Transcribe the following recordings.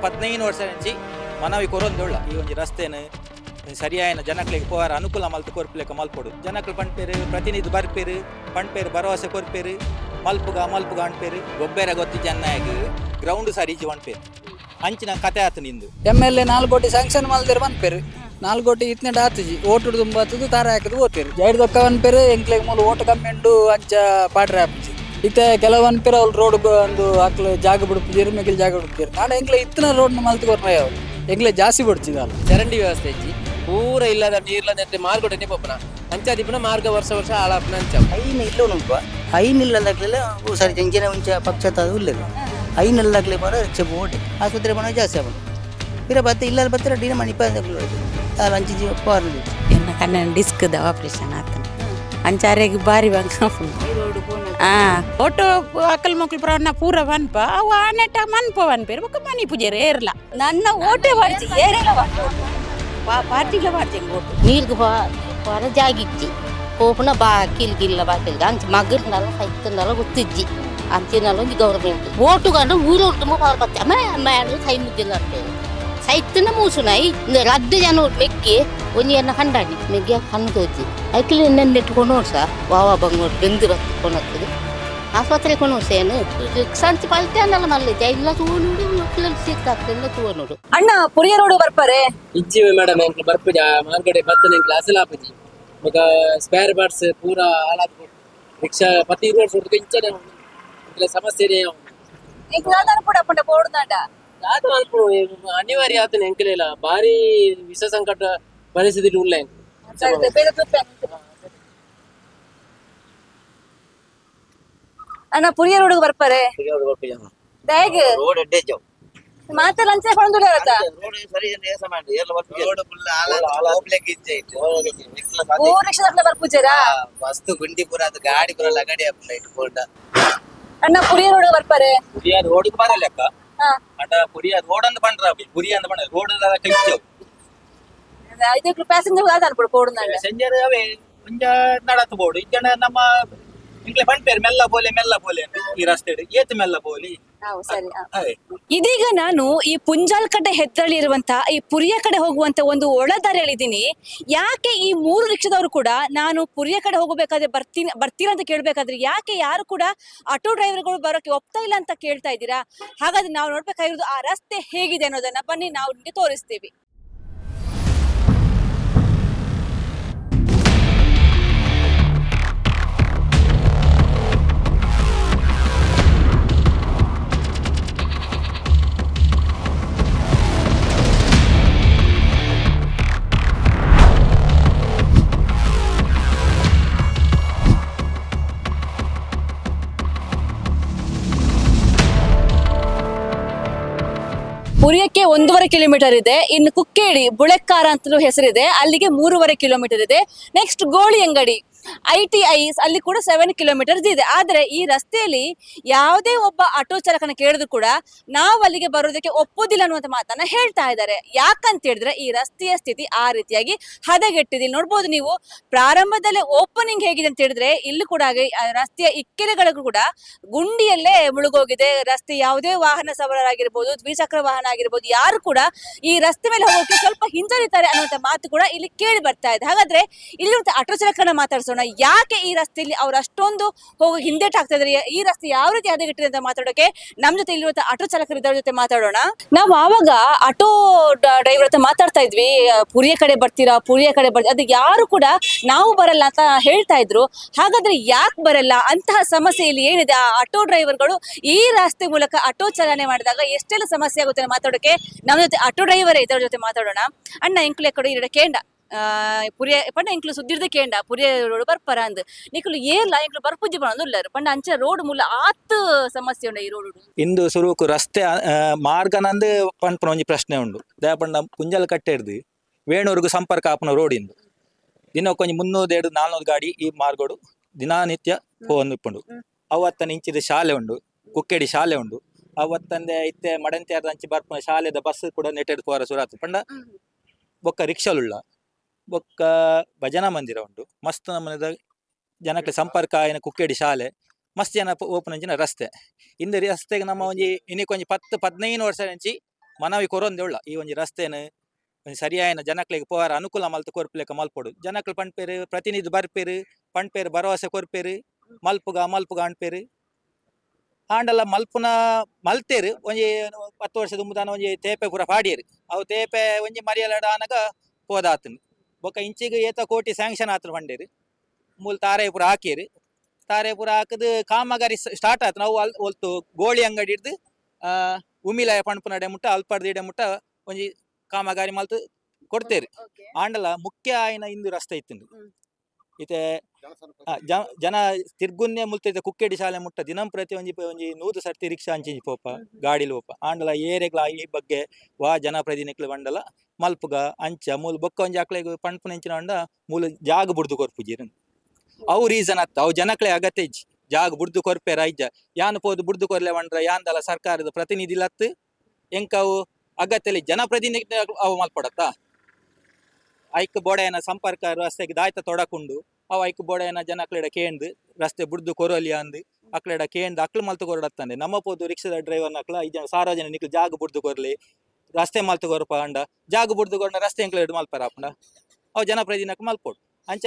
10-15 ವರ್ಷ ಇಂಚಿ ಮನವಿ ಕೊರೊಂದುಳ್ಳ ಈ ಒಂಜಿ ರಸ್ತೆನ್ ಸರಿಯಾಯಿನ ಜನಕ್ಲೆಗ್ ಪೋವರ ಅನುಕೂಲ ಮಲ್ತ್ ಕೊರ್ಪಿಲೆಕ ಮಲ್ಪೊಡು. ಜನಕ್ಲು ಪನ್ಪೆರ್ ಪ್ರತಿನಿಧಿ ಬರ್ಪೆರ್ ಪನ್ಪೆರ್ ಭರವಸೆ ಕೊರ್ಪೆರ್ ಮಲ್ಪುಗ ಮಲ್ಪುಗ ಅನ್ಪೆರ್ ಗೊಬ್ಬರ ಗೊತ್ತಿ ಜನ್ನಾಯಗ್ ಗ್ರೌಂಡ್ ಸರಿಜಿ ಪನ್ಪೆರ್ ಅಂಚಿನ ಕತೆ ಆತು ನಿಂದು. MLA 4 ಕೋಟಿ ಸ್ಯಾಂಕ್ಷನ್ ಮಲ್ದೆರ್ ಪನ್ಪೆರ್ 4 ಕೋಟಿ ಇತ್ನೆಟ್ ಆತುಜಿ ಓಟುಡು ತುಂಬಾತುದು ತಾರ ಹಾಕುದು ಓತೇರು ಜೈಡ್ ದೊಕ್ಕ ಪನ್ಪೆರ್ ಎಂಕ್ಲೆಗ್ ಮೂಲು ಓಟು ಕಮ್ಮಿ ಉಂಡು ಅಂಚ ಪಾಡ್ರೆ ಆಪುಜಿ. ಇತ್ತೆ ಕೆಲವು ಪನ್ಪೆರ್ ಅವ್ಲು ರೋಡ್ ಒಂದು ಅಕ್ಲು ಜಾಗ ಬಿಡುಪುಜೆರ್ ಮೆಗಿಲ್ ಜಾಗ ಬಿಡುಪುಜೆರ್ ಆಂಡ ಎಂಕ್ಲೆ ಇತ್ತಿನ ರೋಡ್ನ ಮಲ್ತ್ ಕೊರ್ನ ಯಾವು ಎಂಕ್ಲೆ ಜಾಸ್ತಿ ಬಿಡ್ಚಿದಲ್ಲ. ಚರಂಡಿ ವ್ಯವಸ್ಥೆ ಇಜ್ಜಿ ಪೂರ ಇಲ್ಲದ ನೀರ್ಲ ನೆಟ್ಟೆ ಮಾರ್ಗಡೆನೆ ಪೋಪುನ ಅಂಚಾದಿಪ್ಪುನ ಮಾರ್ಗ ವರ್ಷ ವರ್ಷ ಹಾಳಾಪುನ ಅಂಚ. ಐನ್ ಇಲ್ಲ ಉಂಟು ಐನ್ ಇಲ್ಲದಾಗ್ಲೆಲ್ಲ ಸರಿ ಜಂಜಿನ ಮುಂಚೆ ಪಕ್ಷ ಉಲ್ಲೆಲ್ಲ ಐನ್ ಇಲ್ಲದಾಗ್ಲೆ ಬರೋ ರಿಕ್ಷೆ ಬೋಟೆ ಆಸ್ಪತ್ರೆ ಪೋಣ ಜಾಸ್ತಿ ಆಪುಂಡು ಪಿರ ಬತ್ತೆ ಇಲ್ಲ ಬತ್ತರ ಡಿನ ಮಣಿ ಅಂಚಿ ಜೀವ ಪಾರ್ಲು. ಎನ್ನ ಕಣ್ಣ ಡಿಸ್ಕ್ the operation ಆತನ ಅಂಚಾರೆಗ್ ಬಾರಿ ಬಂಗ ಓಟೋ ಅಕ್ಕಲ್ ಮಕ್ಕಳು ಪ್ರಾಣ ಪೂರ ವನ್ಪ ಅವು ಆನೆಟ ಮನ್ಪ ವನ್ಪೇರು ಬೊಕ್ಕ ಮನಿ ಪೂಜೆರು ಏರ್ಲ ನನ್ನ ಓಟೆ ವಾಡ್ಚಿ ಏರೆಲ ಪಾರ್ಟಿಲ ವಾಡ್ಚಿ ಓಟು ನೀರ್ಗೆ ಪೋರ ಜಾಗಿಜ್ಜಿ ಪೋಪುನ ಬಾಕಿಲ್ ಗಿಲ್ಲ ಬಾಕಿಲ್ ಅಂಚ ಮಗರ್ನಲ್ಲ ಸೈತನಲ್ಲ ಗೊತ್ತಿಜ್ಜಿ ಅಂಚಿನಲ್ಲ ಒಂಜಿ ಗೌರ್ಮೆಂಟ್ ಓಟು ಕಂಡು ಊರು ತುಂಬ ಪವರ್ ಬತ್ತೆ ಅಮ್ಮ ಅಮ್ಮ ಸೈ ಮುದ್ದಿಲ್ಲ ಅಂತೇಳಿ ಸೈತನ ಮೂಸುನ ರದ್ದು ಜನ ಮೆಕ್ಕಿ ಒಂಜಿ ಎನ್ನ ಕಂಡಾಣಿ ಮೆಗ್ಗಿ ಕಣ್ಣು ತೋಜಿ ಐಕ್ಲಿ ನೆನ್ನೆಟ್ಟುಕೊಂಡು ಸಹ ವಾವಾ ಬಂಗೋಡು ಬೆಂದು ಬತ್ತು ಆಸ್ಪತ್ರೆ ಕೊನೋಸೇನು ಸಂಚಿ ಪಲ್ತೆ ಅನ್ನಲ್ಲ ಮಲ್ಲ ಇಲ್ಲ ತೂನುಡು ಮಕ್ಕಳಲ್ಲಿ ಸಿಕ್ಕಾಗ್ತದೆ ತೂನುಡು. ಅಣ್ಣ ಪುರಿಯ ರೋಡ್ ಬರ್ಪಾರೆ ಇಜ್ಜಿವೆ ಮೇಡಮ್ ಎಂಕ್ಲು ಬರ್ಪುಜ ಮಾರ್ಗಡೆ ಬತ್ತನ ಎಂಕ್ಲು ಅಸಲಾಪುಜಿ ಬೊಕ ಸ್ಪೇರ್ ಪಾರ್ಟ್ಸ್ ಪೂರ ಹಾಳಾದ್ ರಿಕ್ಷಾ ಪತ್ತಿ ರೋಡ್ ಸುಡ್ದು ಇಂಚನೆ ಎಂಕ್ಲೆ ಸಮಸ್ಯೆ ಕೂಡ ಪಂಡ ಬೋರ್ಡ್ನಾಡ ದಾದ ಮಲ್ಪುನು ಅನಿವಾರ್ಯ ಆತನ ಎಂಕ್ಲೆಲ ಭಾರಿ ವಿಷ ಸಂಕಟ ಪರಿಸ್ಥಿತಿ ಉಲ್ಲ. ಅಣ್ಣ ಪುರಿಯ ರೋಡ್ ಬರ್ಪಾರೆ ಬ್ಯಾಗ್ ರೋಡ್ ಅಡ್ಡೆ ಜಾವ್ ಮಾತೆ ಲಂಚ ಪಡೊಂದುಲ್ಲ ಅತ್ತ ರೋಡ್ ಸರಿ ಏಸ ಮಾಡಿ ಏರ್ಲ ಬರ್ಪುಜಿ ರೋಡ್ ಫುಲ್ ಹಾಳಾದ್ ಪಬ್ಲಿಕ್ ಇಜ್ಜೆ ಮೂರು ರಿಕ್ಷಾದಕ್ಲೆ ಬರ್ಪುಜೆರಾ ಮಸ್ತ್ ಗುಂಡಿ ಪೂರ ಅದು ಗಾಡಿ ಪೂರ ಲಗಡಿ ಆಪುಂಡು ಇಟ್ಟು ಪೋಂಡ. ಅಣ್ಣ ಪುರಿಯ ರೋಡ್ ಬರ್ಪಾರೆ ಪುರಿಯ ರೋಡ್ ಬರಲೆಕ್ಕ ಅಂಡ ಪುರಿಯ ರೋಡ್ ಅಂದ್ ಪಂಡ್ರ ಪುರಿಯ ಅಂದ್ ಪಂಡ ರೋಡ್ ಕೈಚವು ಇದಕ್ಕೆ ಪ್ಯಾಸೆಂಜರ್ ದಾದ ಅನ್ಪುಡು ಪೋಡುನಾಂಡ ಪ್ಯಾಸೆಂಜರ್ ಅವೇ ಒಂಜ ನಡತ್ ಬೋಡು ಇಜ್ಜಂಡ ನಮ್ಮ ಇಂಕ್ಲೆ ಪನ್ಪೆರ್ ಮೆಲ್ಲ ಬೋಲೆ ಮೆಲ್ಲ ಬೋಲೆ ಈ ರಸ್ತೆ ಏತ್ ಮೆಲ್ಲ ಬೋಲಿ. ಸರಿ, ಇದೀಗ ನಾನು ಈ ಪುಂಜಾಲ್ಕಟ್ಟೆ ಹೆದ್ದಾಳಿ ಇರುವಂತಹ ಈ ಪುರಿಯ ಕಡೆ ಹೋಗುವಂತ ಒಂದು ಒಳದಾರಿಯಲ್ಲಿದ್ದೀನಿ. ಯಾಕೆ ಈ 3 ರಿಕ್ಷಾದವರು ಕೂಡ ನಾನು ಪುರಿಯ ಕಡೆ ಹೋಗಬೇಕಾದ್ರೆ ಬರ್ತೀರಾ ಅಂತ ಕೇಳ್ಬೇಕಾದ್ರೆ ಯಾಕೆ ಯಾರು ಕೂಡ ಆಟೋ ಡ್ರೈವರ್ಗಳು ಬರೋಕೆ ಒಪ್ತಾ ಇಲ್ಲ ಅಂತ ಕೇಳ್ತಾ ಇದ್ದೀರಾ? ಹಾಗಾದ್ರೆ ನಾವು ನೋಡ್ಬೇಕಾಗಿರೋದು ಆ ರಸ್ತೆ ಹೇಗಿದೆ ಅನ್ನೋದನ್ನ. ಬನ್ನಿ ನಾವು ನಿಮಗೆ ತೋರಿಸ್ತೀವಿ. ಪುರಿಯಕ್ಕೆ 1.5 ಕಿಲೋಮೀಟರ್ ಇದೆ. ಇನ್ನು ಕುಕ್ಕೇಡಿ ಬುಳೆಕ್ಕಾರ ಅಂತಲೂ ಹೆಸರಿದೆ, ಅಲ್ಲಿಗೆ 3.5 ಕಿಲೋಮೀಟರ್ ಇದೆ. ನೆಕ್ಸ್ಟ್ ಗೋಳಿಯಂಗಡಿ ITI ಅಲ್ಲಿ ಕೂಡ 7 ಕಿಲೋಮೀಟರ್ಸ್ ಇದೆ. ಆದರೆ ಈ ರಸ್ತೆಯಲ್ಲಿ ಯಾವುದೇ ಒಬ್ಬ ಆಟೋ ಚಾಲಕನ ಕೇಳಿದ್ರು ಕೂಡ ನಾವು ಅಲ್ಲಿಗೆ ಬರೋದಕ್ಕೆ ಒಪ್ಪುದಿಲ್ಲ ಅನ್ನುವಂಥ ಮಾತನ್ನ ಹೇಳ್ತಾ ಇದ್ದಾರೆ. ಯಾಕಂತ ಹೇಳಿದ್ರೆ ಈ ರಸ್ತೆಯ ಸ್ಥಿತಿ ಆ ರೀತಿಯಾಗಿ ಹದಗೆಟ್ಟಿದೆ. ನೋಡ್ಬೋದು ನೀವು ಪ್ರಾರಂಭದಲ್ಲೇ ಓಪನಿಂಗ್ ಹೇಗಿದೆ ಅಂತ ಹೇಳಿದ್ರೆ ಇಲ್ಲಿ ಕೂಡ ಹಾಗೆ ರಸ್ತೆಯ ಇಕ್ಕೆಲೆಗಳಿಗೂ ಕೂಡ ಗುಂಡಿಯಲ್ಲೇ ಮುಳುಗೋಗಿದೆ. ರಸ್ತೆ ಯಾವುದೇ ವಾಹನ ಸವಾರರಾಗಿರ್ಬೋದು, ದ್ವಿಚಕ್ರ ವಾಹನ ಆಗಿರ್ಬೋದು, ಯಾರು ಕೂಡ ಈ ರಸ್ತೆ ಮೇಲೆ ಹೋಗೋಕೆ ಸ್ವಲ್ಪ ಹಿಂಜರಿತಾರೆ ಅನ್ನುವಂಥ ಮಾತು ಕೂಡ ಇಲ್ಲಿ ಕೇಳಿ ಬರ್ತಾ ಇದೆ. ಹಾಗಾದ್ರೆ ಇಲ್ಲಿರುವಂತ ಆಟೋ ಚಾಲಕರನ್ನ ಮಾತಾಡ್ಸೋಣ. ಯಾಕೆ ಈ ರಸ್ತೆಯಲ್ಲಿ ಅವ್ರು ಅಷ್ಟೊಂದು ಹೋಗಿ ಹಿಂದೇಟ್ ಹಾಕ್ತಾ ಇದಾರೆ, ಈ ರಸ್ತೆ ಯಾವ ರೀತಿ ಹದಗೆಟ್ಟಿದೆ ಅಂತ ಮಾತಾಡೋಕೆ ನಮ್ ಜೊತೆ ಇಲ್ಲಿರುವಂತ ಆಟೋ ಚಾಲಕರು ಇದ್ದವ್ರ ಜೊತೆ ಮಾತಾಡೋಣ. ನಾವು ಆವಾಗ ಆಟೋ ಡ್ರೈವರ್ ಹತ್ರ ಮಾತಾಡ್ತಾ ಇದ್ವಿ, ಪುರಿಯ ಕಡೆ ಬರ್ತೀರಾ ಪುರಿಯ ಕಡೆ ಬರ್ತೀರಾ, ಅದು ಯಾರು ಕೂಡ ನಾವು ಬರಲ್ಲ ಅಂತ ಹೇಳ್ತಾ ಇದ್ರು. ಹಾಗಾದ್ರೆ ಯಾಕೆ ಬರಲ್ಲ, ಅಂತಹ ಸಮಸ್ಯೆ ಇಲ್ಲಿ ಏನಿದೆ, ಆ ಆಟೋ ಡ್ರೈವರ್ಗಳು ಈ ರಸ್ತೆ ಮೂಲಕ ಆಟೋ ಚಾಲನೆ ಮಾಡಿದಾಗ ಎಷ್ಟೆಲ್ಲ ಸಮಸ್ಯೆ ಆಗುತ್ತೆ ಅಂತ ಮಾತಾಡೋಕೆ ನಮ್ಮ ಜೊತೆ ಆಟೋ ಡ್ರೈವರ್ ಇದ್ದವ್ರ ಜೊತೆ ಮಾತಾಡೋಣ. ಅಣ್ಣ ಎಂಕ್ಲೆ ಕಡೆ ಇಡ ಕೇಂಡ ಪುರಿಯ ಪಂಡ ಎಂಕ್ಲು ಸುದ್ದಿರ್ದ ಕೇಂಡ ಪುರಿಯ ರೋಡ್ ಬರ್ಪರ ಅಂದ್ ನಿಕ್ಲು ಏರ್ಲ ಎಂಕ್ಲು ಬರ್ಪುಜಿ ಪಂಡ ಉಲ್ಲರು ಪಂಡ ಅಂಚ ರೋಡ್ ಮೂಲ ಆತ್ ಸಮಸ್ಯೆ ಉಂಡು ಈ ರೋಡ್. ಇಂದು ಸುರುಕು ರಸ್ತೆ ಮಾರ್ಗನಂದು ಪನ್ಪುನ ಒಂಜಿ ಪ್ರಶ್ನೆ ಉಂಡು. ದಯ ಪಂಡ ಪುಂಜಲ್ ಕಟ್ಟೆಡ್ದು ವೇಣೂರ್ಗು ಸಂಪರ್ಕ ಆಪುನ ರೋಡ್ ಇಂದು ದಿನಕ್ಕೊಂಜಿ 300 400 ಗಾಡಿ ಈ ಮಾರ್ಗೋಡು ದಿನಾನಿತ್ಯ ಪೋವೊಂದು ಇಪ್ಪುಂಡು. ಅವತ್ತನ ಇಂಚಿದ ಶಾಲೆ ಉಂಡು, ಕುಕ್ಕೇಡಿ ಶಾಲೆ ಉಂಡು. ಅವತ್ತಂದೆ ಇತ್ತೆ ಮಡಂತ್ಯಾರದ ಅಂಚಿ ಬರ್ಪುನ ಶಾಲೆದ ಬಸ್ ಕೂಡ ನೆಟ್ಟೆಡ್ ಪೋರ ಸುರಾತು ಪಂಡ ಬೊಕ್ಕ ರಿಕ್ಷಾಲುಳ್ಳ ಬೊಕ್ಕ ಭಜನಾ ಮಂದಿರ ಉಂಟು. ಮಸ್ತ್ ನಮ್ಮನೆದ ಜನಕ್ಕೆ ಸಂಪರ್ಕ ಆಯ್ನ ಕುಕ್ಕೇಡಿ ಶಾಲೆ ಮಸ್ತ್ ಜನ ಓಪನ್ ಅಂಚಿನ ರಸ್ತೆ. ಇಂದ ರಸ್ತೆಗೆ ನಮ್ಮ ಒಂಜಿ ಇನ್ನಿಕೊಂಜಿ 10-15 ವರ್ಷ ಇಂಚಿ ಮನವಿ ಕೊರೊಂದೆ ಉಳ್ಳ ಈ ಒಂಜಿ ರಸ್ತೆನ ಒಂಜಿ ಸರಿಯಾಯಿನ ಜನಕ್ಲೆಗ್ ಪೋವಾರ ಅನುಕೂಲ ಮಲ್ತು ಕೊರ್ಪಿಲೆಕ ಮಲ್ಪೊಡು ಜನಕ್ಲು ಪನ್ಪೆರ್ ಪ್ರತಿನಿಧಿ ಬರ್ಪೆರ್ ಪನ್ಪೆರ್ ಭರವಸೆ ಕೊರ್ಪೆರ್ ಮಲ್ಪುಗ ಮಲ್ಪುಗ ಅನ್ಪೆರ್ ಆಂಡಲ ಮಲ್ಪುನ ಮಲ್ತೇರು ಒಂಜಿ 10 ವರ್ಷದ ದುಂಬುದಾನ ಒಂಜಿ ತೇಪೆ ಪೂರ ಪಾಡಿಯರು ಅವು ತೇಪೆ ಒಂಜಿ ಮರಿಯಲಡ ಆನಗ ಪೋದಾತನು ಬೊಕ್ಕ ಇಂಚಿಗೆ ಏತ ಕೋಟಿ ಸ್ಯಾಂಕ್ಷನ್ ಆತನು ಪಂಡೇರು ಮೂಲ ತಾರೆ ಪೂರ ಹಾಕಿಯರು ತಾರೆ ಪೂರ ಹಾಕದು ಕಾಮಗಾರಿ ಸ್ಟಾರ್ಟ್ ಆತು ನಾವು ಅಲ್ ಒಲ್ತು ಗೋಳಿ ಅಂಗಡಿ ಹಿಡ್ದು ಉಮಿಲಾಯ ಪಣಪುನಡೆ ಮುಟ್ಟ ಅಲ್ಪಡ್ದು ಇಡೆ ಮುಟ್ಟ ಒಂಜಿ ಕಾಮಗಾರಿ ಮಲ್ತು ಕೊಡ್ತೇರು ಆಂಡಲ ಮುಖ್ಯ ಆಯ್ನ ಇಂದು ರಸ್ತೆ ಇತ್ತು ಇತ್ತೆ ಜನ ತಿರ್ಗುನ್ನೆ ಮುಲ್ತೈತೆ ಕುಕ್ಕೆಡಿ ಶಾಲೆ ಮುಟ್ಟ ದಿನಂಪ್ರತಿ ಒಂಜಿ ಒಂಜಿ 100 ಸರ್ತಿ ರಿಕ್ಷಾ ಅಂಚಿಂಚಿ ಪೋಪ ಗಾಡಿಲು ಪೋಪ ಆಂಡಲ ಏರೆಗ್ಲ ಈ ಬಗ್ಗೆ ವಾ ಜನಪ್ರತಿನಿಧಿಗಳು ಬಂಡಲ ಮಲ್ಪುಗ ಅಂಚ ಮೂಲ ಬೊಕ್ಕ ಒಂಜಿ ಅಕ್ಲೆಗ್ ಪಣ್ಪುನ ಇಂಚಿನ ಅಂಡ ಮೂಲ ಜಾಗ ಬುಡ್ದು ಕೊರ್ಪುಜಿರ್ ಅವು ರೀಸನ್ ಅತ್ತ ಅವು ಜನಕ್ಲೆ ಅಗತ್ಯ ಇಜ್ಜಿ ಜಾಗ ಬುಡ್ದು ಕೊರ್ಪೆರ ಇಜ್ಜ ಯಾನ್ ಪೋದು ಬುಡ್ದು ಕೊರ್ಲೆ ಬಂಡ್ರ ಯಾಂದಲ ಸರ್ಕಾರದ ಪ್ರತಿನಿಧಿಲತ್ತು ಎಂಕ ಅವು ಅಗತ್ಯ ಜನಪ್ರತಿನಿಧಿ ಅವು ಮಲ್ಪಡತ್ತ ಐಕ್ ಬೋಡೆಯನ ಸಂಪರ್ಕ ರಸ್ತೆಗೆ ದಾಯ್ತ ತೊಡಕುಂಡು ಅವು ಐಕ್ ಬೋಡೆಯನ ಜನ ಅಕ್ಲೆಡ ಕೇಂದು ರಸ್ತೆ ಬುಡ್ದು ಕೊರೋಲಿ ಅಂದು ಅಕ್ಲೆಡ ಕೇಂದು ಅಕ್ಲು ಮಲ್ತು ಕೊರಡತ್ತಂದೆ ನಮ್ಮ ಪೋದು ರಿಕ್ಷಾದ ಡ್ರೈವರ್ನ ಅಕ್ಲ ಈ ಜನ ಸಾರ್ವಜನಿಕ ಜಾಗ ಬುಡ್ದು ಕೊರ್ಲಿ ರಸ್ತೆ ಮಲ್ತು ಕೊರಪ ಅಂಡ ಜಾಗ ಬುಡ್ದು ಕೊರಂಡ ರಸ್ತೆ ಎಂಕ್ಲೆಡ್ ಮಲ್ಪರ ಅಪ್ಪಂಡ ಅವು ಜನಪ್ರತಿನಿಧಿನಕ್ ಮಲ್ಪೊಡು ಅಂಚ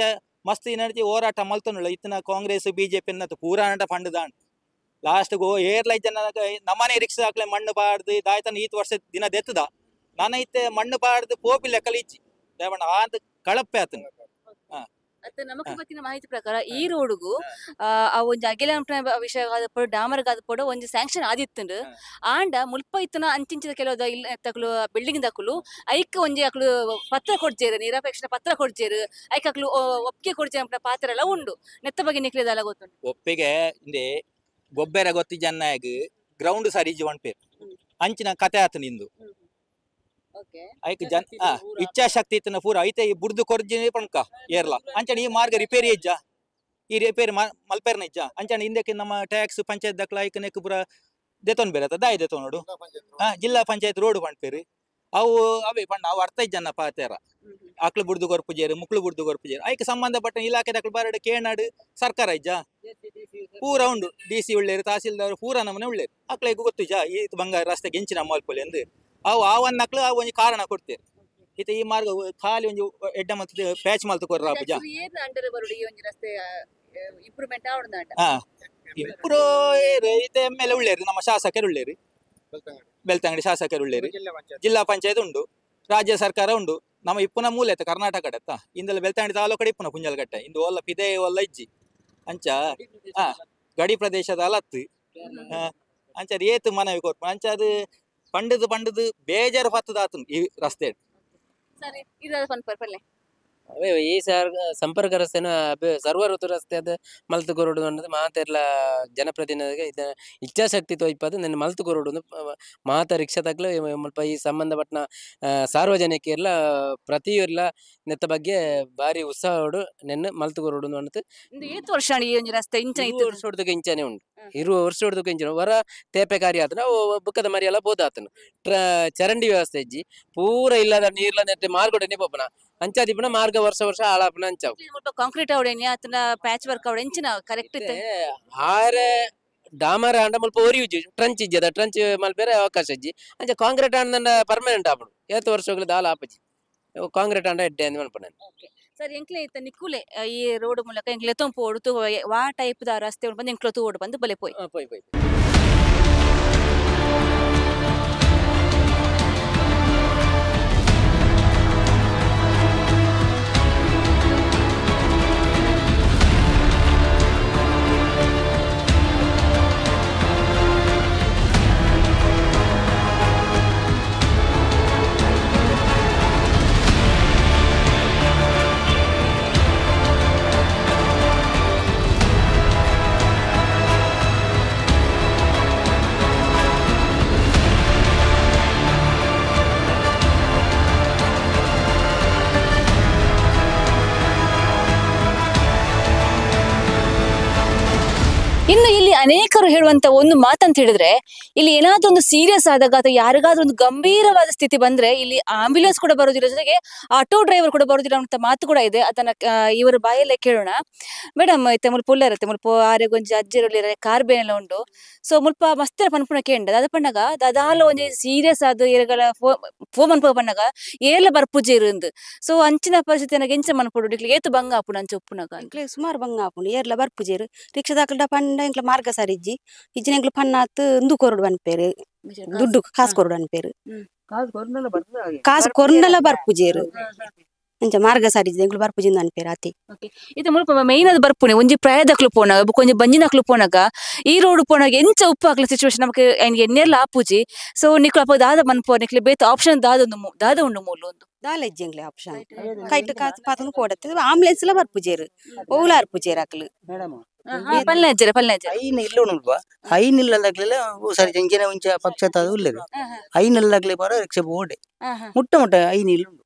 ಮಸ್ತ್ ಈ ನಡತಿ ಹೋರಾಟ ಮಲ್ತೊನುಳ್ಳ ಇತ್ತಿನ ಕಾಂಗ್ರೆಸ್ ಬಿಜೆಪಿ ಅನ್ನತ್ತು ಪೂರಾ ಅಂಡ ಫಂಡ್ ಲಾಸ್ಟ್ ಗೋ ಏರ್ಲೈ ಜನ ನಮ್ಮನೆ ರಿಕ್ಷಾ ಹಾಕ್ಲೆ ಮಣ್ಣು ಬಾರ್ದು ದಾಯ್ತನ ಈತ್ ವರ್ಷ ದಿನ ದೆತ್ತದ ನಾನ ಇತ್ತೆ ಮಣ್ಣು ಬಾರ್ದು ಪೋಪಿ ಲೆಕ್ಕಲಿ ಇಜ್ಜಿ ದೇವಣ್ಣ ಆತ ಕಳಪೆ ಆತನ. ಅತ್ತ ನಮಕ್ ಬತ್ತಿನ ಮಾಹಿತಿ ಪ್ರಕಾರ ಈ ರೋಡ್ಗು ಆ ಒಂಜಿ ಅಗಿಲ ವಿಷಯ ಆದಪೊಡು ಡಾಮರ್ಗ್ ಆದಪೊಡು ಒಂಜಿ ಸ್ಯಾಂಕ್ಷನ್ ಆದಿತ್ತುಂಡು ಆಂಡ ಮುಲ್ಪ ಇತ್ತನ ಅಂಚಿಂಚಿದ ಕೆಲವು ಇಲ್ಲ ತಕಲು ಬಿಲ್ಡಿಂಗ್ ದಕುಲು ಐಕ್ ಒಂಜಿ ಅಕ್ಲು ಪತ್ರ ಕೊಡ್ಜೇರು ನಿರಪೇಕ್ಷಣ ಪತ್ರ ಕೊಡ್ಜೇರು ಐಕ್ ಅಕ್ಲು ಒಪ್ಪಿಗೆ ಕೊಡ್ಜೇರು ಅಂತ ಪಾತ್ರ ಎಲ್ಲ ಉಂಡು ನೆತ್ತ ಬಗ್ಗೆ ನಿಕ್ಲೆದಲ್ಲ ಗೊತ್ತುಂಡು ಒಪ್ಪಿಗೆ ಇಂದೆ ಗೊಬ್ಬರ ಗೊತ್ತಿ ಜನ್ನಾಗ ಗ್ರೌಂಡ್ ಸರಿ ಪೇರು ಅಂಚಿನ ಕತೆ ಆತ ನಿಂದು ಐಕ್ ಜನ ಇಚ್ಛಾಶಕ್ತಿ ಇತ್ತನ ಪೂರ ಐತೆ ಈ ಬುಡ್ದು ಕೊರ್ಜಿನಿ ಪಣ್ಕ ಏರ್ಲ ಅಂಚನ ಈ ಮಾರ್ಗ ರಿಪೇರಿ ಇಜ್ಜ ಈ ರಿಪೇರಿ ಮಲ್ಪೇರ್ನ ಇಜ್ಜ ಅಂಚನ ಹಿಂದಕ್ಕೆ ನಮ್ಮ ಟ್ಯಾಕ್ಸ್ ಪಂಚಾಯತ್ ದಕ್ಲ ಐಕ್ ನೆಕ್ ಪೂರ ದೆತೊನ್ ಬೇರೆ ದಾಯಿ ದೆತೊನ್ ನೋಡು ಜಿಲ್ಲಾ ಪಂಚಾಯತ್ ರೋಡ್ ಪಣ್ಪೇರು ಅವು ಅವೇ ಪಣ್ಣ ಅವು ಅರ್ಥ ಇಜ್ಜನ್ನ ಪಾತೇರ ಅಕ್ಲು ಬುಡ್ದು ಕೊರ್ಪುಜೇರು ಮುಕ್ಳು ಬುಡ್ದು ಕೊರ್ಪುಜೇರು ಐಕ್ ಸಂಬಂಧಪಟ್ಟ ಇಲಾಖೆ ದಕ್ಲು ಬರಡು ಕೇನಾಡು ಸರ್ಕಾರ ಇಜ್ಜ ಪೂರ ಉಂಡು ಡಿ ಸಿ ಉಳ್ಳೇರು ತಹಸೀಲ್ದಾರ್ ಪೂರ ನಮ್ಮನೆ ಉಳ್ಳೇರು ಅಕ್ಲೆಗ್ ಗೊತ್ತಿಜ್ಜ ಈ ಬಂಗಾರ ರಸ್ತೆಗೆ ಎಂಚಿನ ಮಲ್ಪೊಲಿ ಅಂದು ಅವು ಆವನ್ನಕ್ಲು ಅವು ಒಂಜಿ ಕಾರಣ ಕೊಡ್ತೇವೆ ಇತ್ತೆ ಈ ಮಾರ್ಗ ಖಾಲಿ ಒಂಜಿ ಎಡ್ಡ ಮಲ್ತು ಪ್ಯಾಚ್ ಮಲ್ತು ಕೊರ್ರ ಪೂಜಾ ಇಂಪ್ರೂವ್ ಇತ್ತೆ ಎಮ್ ಎಲ್ ಉಳ್ಳೇರು ನಮ್ಮ ಶಾಸಕರು ಉಳ್ಳೇರು ಬೆಳ್ತಂಗಡಿ ಶಾಸಕರು ಉಳ್ಳೇರು ಜಿಲ್ಲಾ ಪಂಚಾಯತ್ ಉಂಡು ರಾಜ್ಯ ಸರ್ಕಾರ ಉಂಡು ನಮ್ಮ ಇಪ್ಪುನ ಮೂಲೆ ಆಯ್ತು ಕರ್ನಾಟಕ ಕಡೆತ್ತ ಇಂದೆಲ್ಲ ಬೆಳ್ತಂಗಡಿ ತಾಲೂಕು ಕಡೆ ಇಪ್ಪುನ ಪುಂಜಲ್ಕಟ್ಟೆ ಇಂದು ಒಲ್ಲ ಪಿದೆ ಒಲ್ಲ ಇಜ್ಜಿ ಅಂಚ ಗಡಿ ಪ್ರದೇಶದ ಅಲತ್ತು ಅಂಚ ಅದು ಏತು ಮನವಿ ಕೊರ್ಪು ಅಂಚ ಅದು ಪಂಡದು ಪಂಡದು ಬೇಜಾರು ಪತ್ತದಾತನು ಈ ರಸ್ತೆ. ಅವೇ ಈ ಸಂಪರ್ಕ ರಸ್ತೆನ ಸರ್ವ ಋತು ರಸ್ತೆ ಅದು ಮಲ್ತು ಕೊರಡು ಅನ್ನೋದು ಮಾತೆಲ್ಲ ಜನಪ್ರತಿನಿಧಿಗೆ ಇದ ಇಚ್ಛಾಶಕ್ತಿ ತೋಯ್ಪದು ನನ್ನ ಮಲ್ತು ಕೊರಡು ಮಾತ ರಿಕ್ಷಾ ತಗ್ಲು ಮುಲ್ಪ ಈ ಸಂಬಂಧಪಟ್ಟ ಸಾರ್ವಜನಿಕರೆಲ್ಲ ಪ್ರತಿಯೊಲ್ಲ ನೆತ್ತ ಬಗ್ಗೆ ಭಾರಿ ಉತ್ಸಾಹೋಡು ನೆನ್ನ ಮಲ್ತು ಕೊರಡು ಅನ್ನೋದು. ಏತ್ ವರ್ಷ ಈ ಒಂಜಿ ರಸ್ತೆ ಇಂಚ ವರ್ಷ ಹೊಡ್ದಕ್ಕೆ ಇಂಚನೆ ಉಂಟು 20 ವರ್ಷ ಹೊಡ್ದಕ್ಕೆ ಇಂಚನೆ ವರ ತೇಪೆ ಕಾರ್ಯ ಆತನ ಬುಕ್ಕದ ಮರಿಯೆಲ್ಲ ಬೋದಾತನು ಚರಂಡಿ ವ್ಯವಸ್ಥೆ ಇಜ್ಜಿ ಪೂರ ಇಲ್ಲದ ನೀರ್ಲ ನೆಟ್ಟೆ ಮಾರ್ಗೊಡನೆ ಪೋಪನ ಅಂಚಾದಿಪ್ಪನ ಮಾರ್ಗ ವರ್ಷ ವರ್ಷ ಹಾಳಾಪನ ಅಂಚಾವು ಕಾಂಕ್ರೀಟ್ ಅವಡೇನಿ ಆತನ ಪ್ಯಾಚ್ ವರ್ಕ್ ಅವಡೆ ಇಂಚಿನ ಕರೆಕ್ಟ್ ಇತ್ತೆ ಆರೆ ಡಾಮರ್ ಆಂಡ ಮುಲ್ಪ ಒರಿ ಇಜ್ಜಿ ಟ್ರಂಚ್ ಇಜ್ಜಿ ಅದ ಟ್ರಂಚ್ ಮಲ್ಪೆರೆ ಅವಕಾಶ ಇಜ್ಜಿ ಅಂಚ ಕಾಂಕ್ರೀಟ್ ಆಂಡ ಪರ್ಮನೆಂಟ್ ಆಪಡು ಏತ್ ವರ್ಷಗಳು ದಾಲ ಆಪಜಿ ಕಾಂಕ್ರೀಟ್ ಆಂಡ ಎಡ್ಡೆ ಅಂದ್ ಮಲ್ಪನ. ಸರ್ ಎಂಕ್ಲೆ ಇತ್ತ ನಿಕ್ಕುಲೆ ಈ ರೋಡ್ ಮೂಲಕ ಎಂಕ್ಲೆ ತೊಂಪು ಓಡುತು ವಾ ಟೈಪ್ the ರಸ್ತೆ ಬಂದು ಎಂಕ್ಲೆ ತೂ ಓಡು ಬಂದು ಬಲೆ ಪೋಯ್ ಪೋಯ್ ಪೋಯ್. ಇನ್ನು ಇಲ್ಲಿ ಅನೇಕ ಸ್ಥಳೀಕರು ಹೇಳುವಂತ ಒಂದು ಮಾತಂತ ಹೇಳಿದ್ರೆ, ಇಲ್ಲಿ ಏನಾದ್ರೂ ಒಂದು ಸೀರಿಯಸ್ ಆದಾಗ ಅಥವಾ ಯಾರಿಗಾದ್ರೂ ಒಂದು ಗಂಭೀರವಾದ ಸ್ಥಿತಿ ಬಂದ್ರೆ ಇಲ್ಲಿ ಆಂಬ್ಯುಲೆನ್ಸ್ ಕೂಡ ಬರೋದಿಲ್ಲ, ಜೊತೆಗೆ ಆಟೋ ಡ್ರೈವರ್ ಕೂಡ ಬರೋದಿಲ್ಲ ಅಂತ ಮಾತು ಕೂಡ ಇದೆ. ಅದನ್ನ ಇವರ ಬಾಯಲ್ಲೇ ಕೇಳೋಣ. ಮೇಡಮ್, ಇತ್ತೆ ಮುಲ್ಪ ಉಲ್ಲಾರತ್ತೆ, ಮುಲ್ಪ ಆರೆಗೊಂಜಿ ಅಜ್ಜೆರುಳ್ಳಿರ ಕಾರ್ ಬೇನೆಲ್ಲ ಉಂಡು. ಸೊ ಮುಲ್ಪ ಮಸ್ತ್ ಪನ್ಪುನ ಕೇಂಡ ದಾದ ಪಣ್ಣಗ ದಾದಾಲ ಒಂಜಿ ಸೀರಿಯಸ್ ಆದ ಏರಗಳ ಫೋನ್ ಮನ್ಪು ಪಣ್ಣಗ ಏರ್ಲ ಬರ್ಪುಜೆ ಇರುಂದು. ಸೊ ಅಂಚಿನ ಪರಿಸ್ಥಿತಿ ಎಂಚ ಮನ್ಪೊಡು, ನಿಕ್ಲೆ ಏತು ಬಂಗ ಆಪುಂಡು ಅಂಚ ಉಪ್ಪುನಗ? ಎಂಕ್ಲೆ ಸುಮಾರು ಬಂಗ ಆಪುಂಡು, ಏರ್ಲ ಬರ್ಪುಜೆರು. ರಿಕ್ಷಾದಾಕಲ್ಡ ಪಂಡ ಎಂಕ್ಲ ಮಾರ್ಗ ಸರಿ ಇಜ್ಜಿ ಇಜ್ಜಿನ ಎಂಕ್ಲು ಪನ್ನಾತ್ ಇಂದು ಕೊರಡು ಅನ್ಪೇರು, ದುಡ್ಡು ಕಾಸು ಕೊರಡು ಅನ್ಪೇರು, ಕಾಸು ಕೊರ್ನಲ ಬರ್ಪುಜೇರು. ಅಂಚ ಮಾರ್ಗ ಸರಿ ಇಜ್ಜಿ ಎಂಕ್ಲು ಬರ್ಪುಜಿಂದ ಅನ್ಪೇರು ಆತಿ. ಇದು ಮುಲ್ಪ ಮೇನ್ ಅದು ಬರ್ಪುನೆ ಒಂಜಿ ಪ್ರಾಯದಕ್ಲು ಪೋನಾಗ ಬೊಕ ಒಂಜಿ ಬಂಜಿನಕ್ಲು ಪೋನಾಗ ಈ ರೋಡ್ ಪೋನಾಗ ಎಂಚ ಉಪ್ಪು ಹಾಕ್ಲ ಸಿಚುವೇಶನ್ ನಮಕ್ ಎನ್ನೆರ್ಲ ಆಪುಜಿ. ಸೊ ನಿಕ್ಲು ಅಪ್ಪ ದಾದ ಮನ್ಪೋ, ನಿಕ್ಲು ಬೇತ ಆಪ್ಷನ್ ದಾದ ಒಂದು ದಾದ ಉಂಡು ಮೂಲು ಒಂದು ದಾಲ ಇಜ್ಜಿ ಎಂಕ್ಲೆ ಆಪ್ಷನ್ ಕೈಟ್ ಕಾಸು ಪಾತೊಂದು ಕೊಡತ್ತೆ. ಆಂಬುಲೆನ್ಸ್ ಲ ಬರ್ಪುಜೇರು, ಓಲ ಅರ್ಪುಜೇರು ಅಕ್ಲು. ಪಲ್ಲೆ ಅಜ್ಜರೆ ಪಲ್ಲೆ ಅಜ್ಜರೆ ಐನ್ ಇಲ್ಲ ಉಂಡ್ಪ, ಐನ್ ಇಲ್ಲದಾಗ್ಲೆಲ್ಲ ಸರಿ ಜಂಜಿನ ಒಂಚ ಪಕ್ಷ ಉಲ್ಲೇರು. ಐನ್ ಇಲ್ಲದಾಗ್ಲೆ ಬರ ರಿಕ್ಷಾ ಬೋಡೆ ಮುಟ್ಟ ಮುಟ್ಟ ಐನ್ ಇಲ್ಲ ಉಂಡು.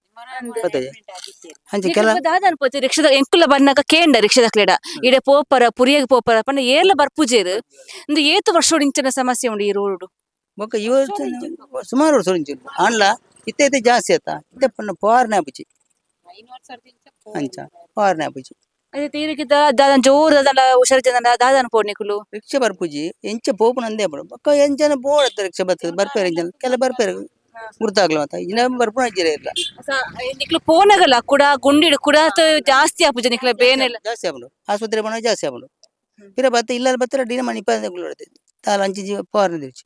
ಅಂಚೆ ಕೆಲ ದಾದ ಅನ್ಪೋಚೆ ರಿಕ್ಷಾದ ಎಂಕುಲ ಬನ್ನಾಗ ಕೇಂಡ ರಿಕ್ಷಾದಕ್ಲೆಡ ಇಡೆ ಪೋಪರ ಪುರಿಯಾಗ ಪೋಪರ ಪಂಡ ಏರ್ಲ ಬರ್ಪುಜೇರು. ಇಂದು ಏತು ವರ್ಷ ಇಂಚಿನ ಸಮಸ್ಯೆ ಉಂಡು ಈ ರೋಡ್ ಬೊಕ್ಕ ಇವತ್ತು ಸುಮಾರು ವರ್ಷ ಇಂಚು ಆನ್ಲ ಇತ್ತೆ ಇತ್ತೆ ಜಾಸ್ತಿ ಆತ ಇತ್ತೆ ಪನ್ನ ಪವಾರ್ನೆ ಆಪುಜಿ, ಅಂಚ ಪವಾರ್ನೆ ಆಪುಜಿ. ಅದೇ ತೀರಿಗೆ ದಾದ ಜೋರು ದಾದ ಹುಷಾರು ಜನ ದಾದ ಅನ್ಪೋಡ್ ನಿಕುಲು ರಿಕ್ಷಾ ಬರ್ಪುಜಿ ಎಂಚ ಪೋಪುನ ಅಂದೇ ಪಡು ಬೊಕ್ಕ ಎಂಚನ ಬೋಡತ್ತ ರಿಕ್ಷಾ ಬರ್ತದೆ ಬರ್ಪೇರು ಎಂಚನ ಕೆಲ ಬರ್ಪೇರು ಗುರ್ತಾಗ್ಲ ಮತ್ತ ಇನ್ನ ಬರ್ಪುನ ಅಜ್ಜಿರೇ ಇಲ್ಲ. ನಿಕ್ಲು ಪೋನಗಲ್ಲ ಕೂಡ ಗುಂಡಿಡು ಕೂಡ ಜಾಸ್ತಿ ಆಪುಜಿ ನಿಕ್ಲ ಬೇನೆಲ್ಲ ಜಾಸ್ತಿ ಆಪುಂಡು, ಆಸ್ಪತ್ರೆ ಪೋನ ಜಾಸ್ತಿ ಆಪುಂಡು. ಪಿರ ಬತ್ತ ಇಲ್ಲ ಬತ್ತರ ಡಿನ ಮಣಿ ತಾಲ ಅಂಚಿ ಜೀವ ಪವಾರ್ನೆ ದಿವ್ಚಿ.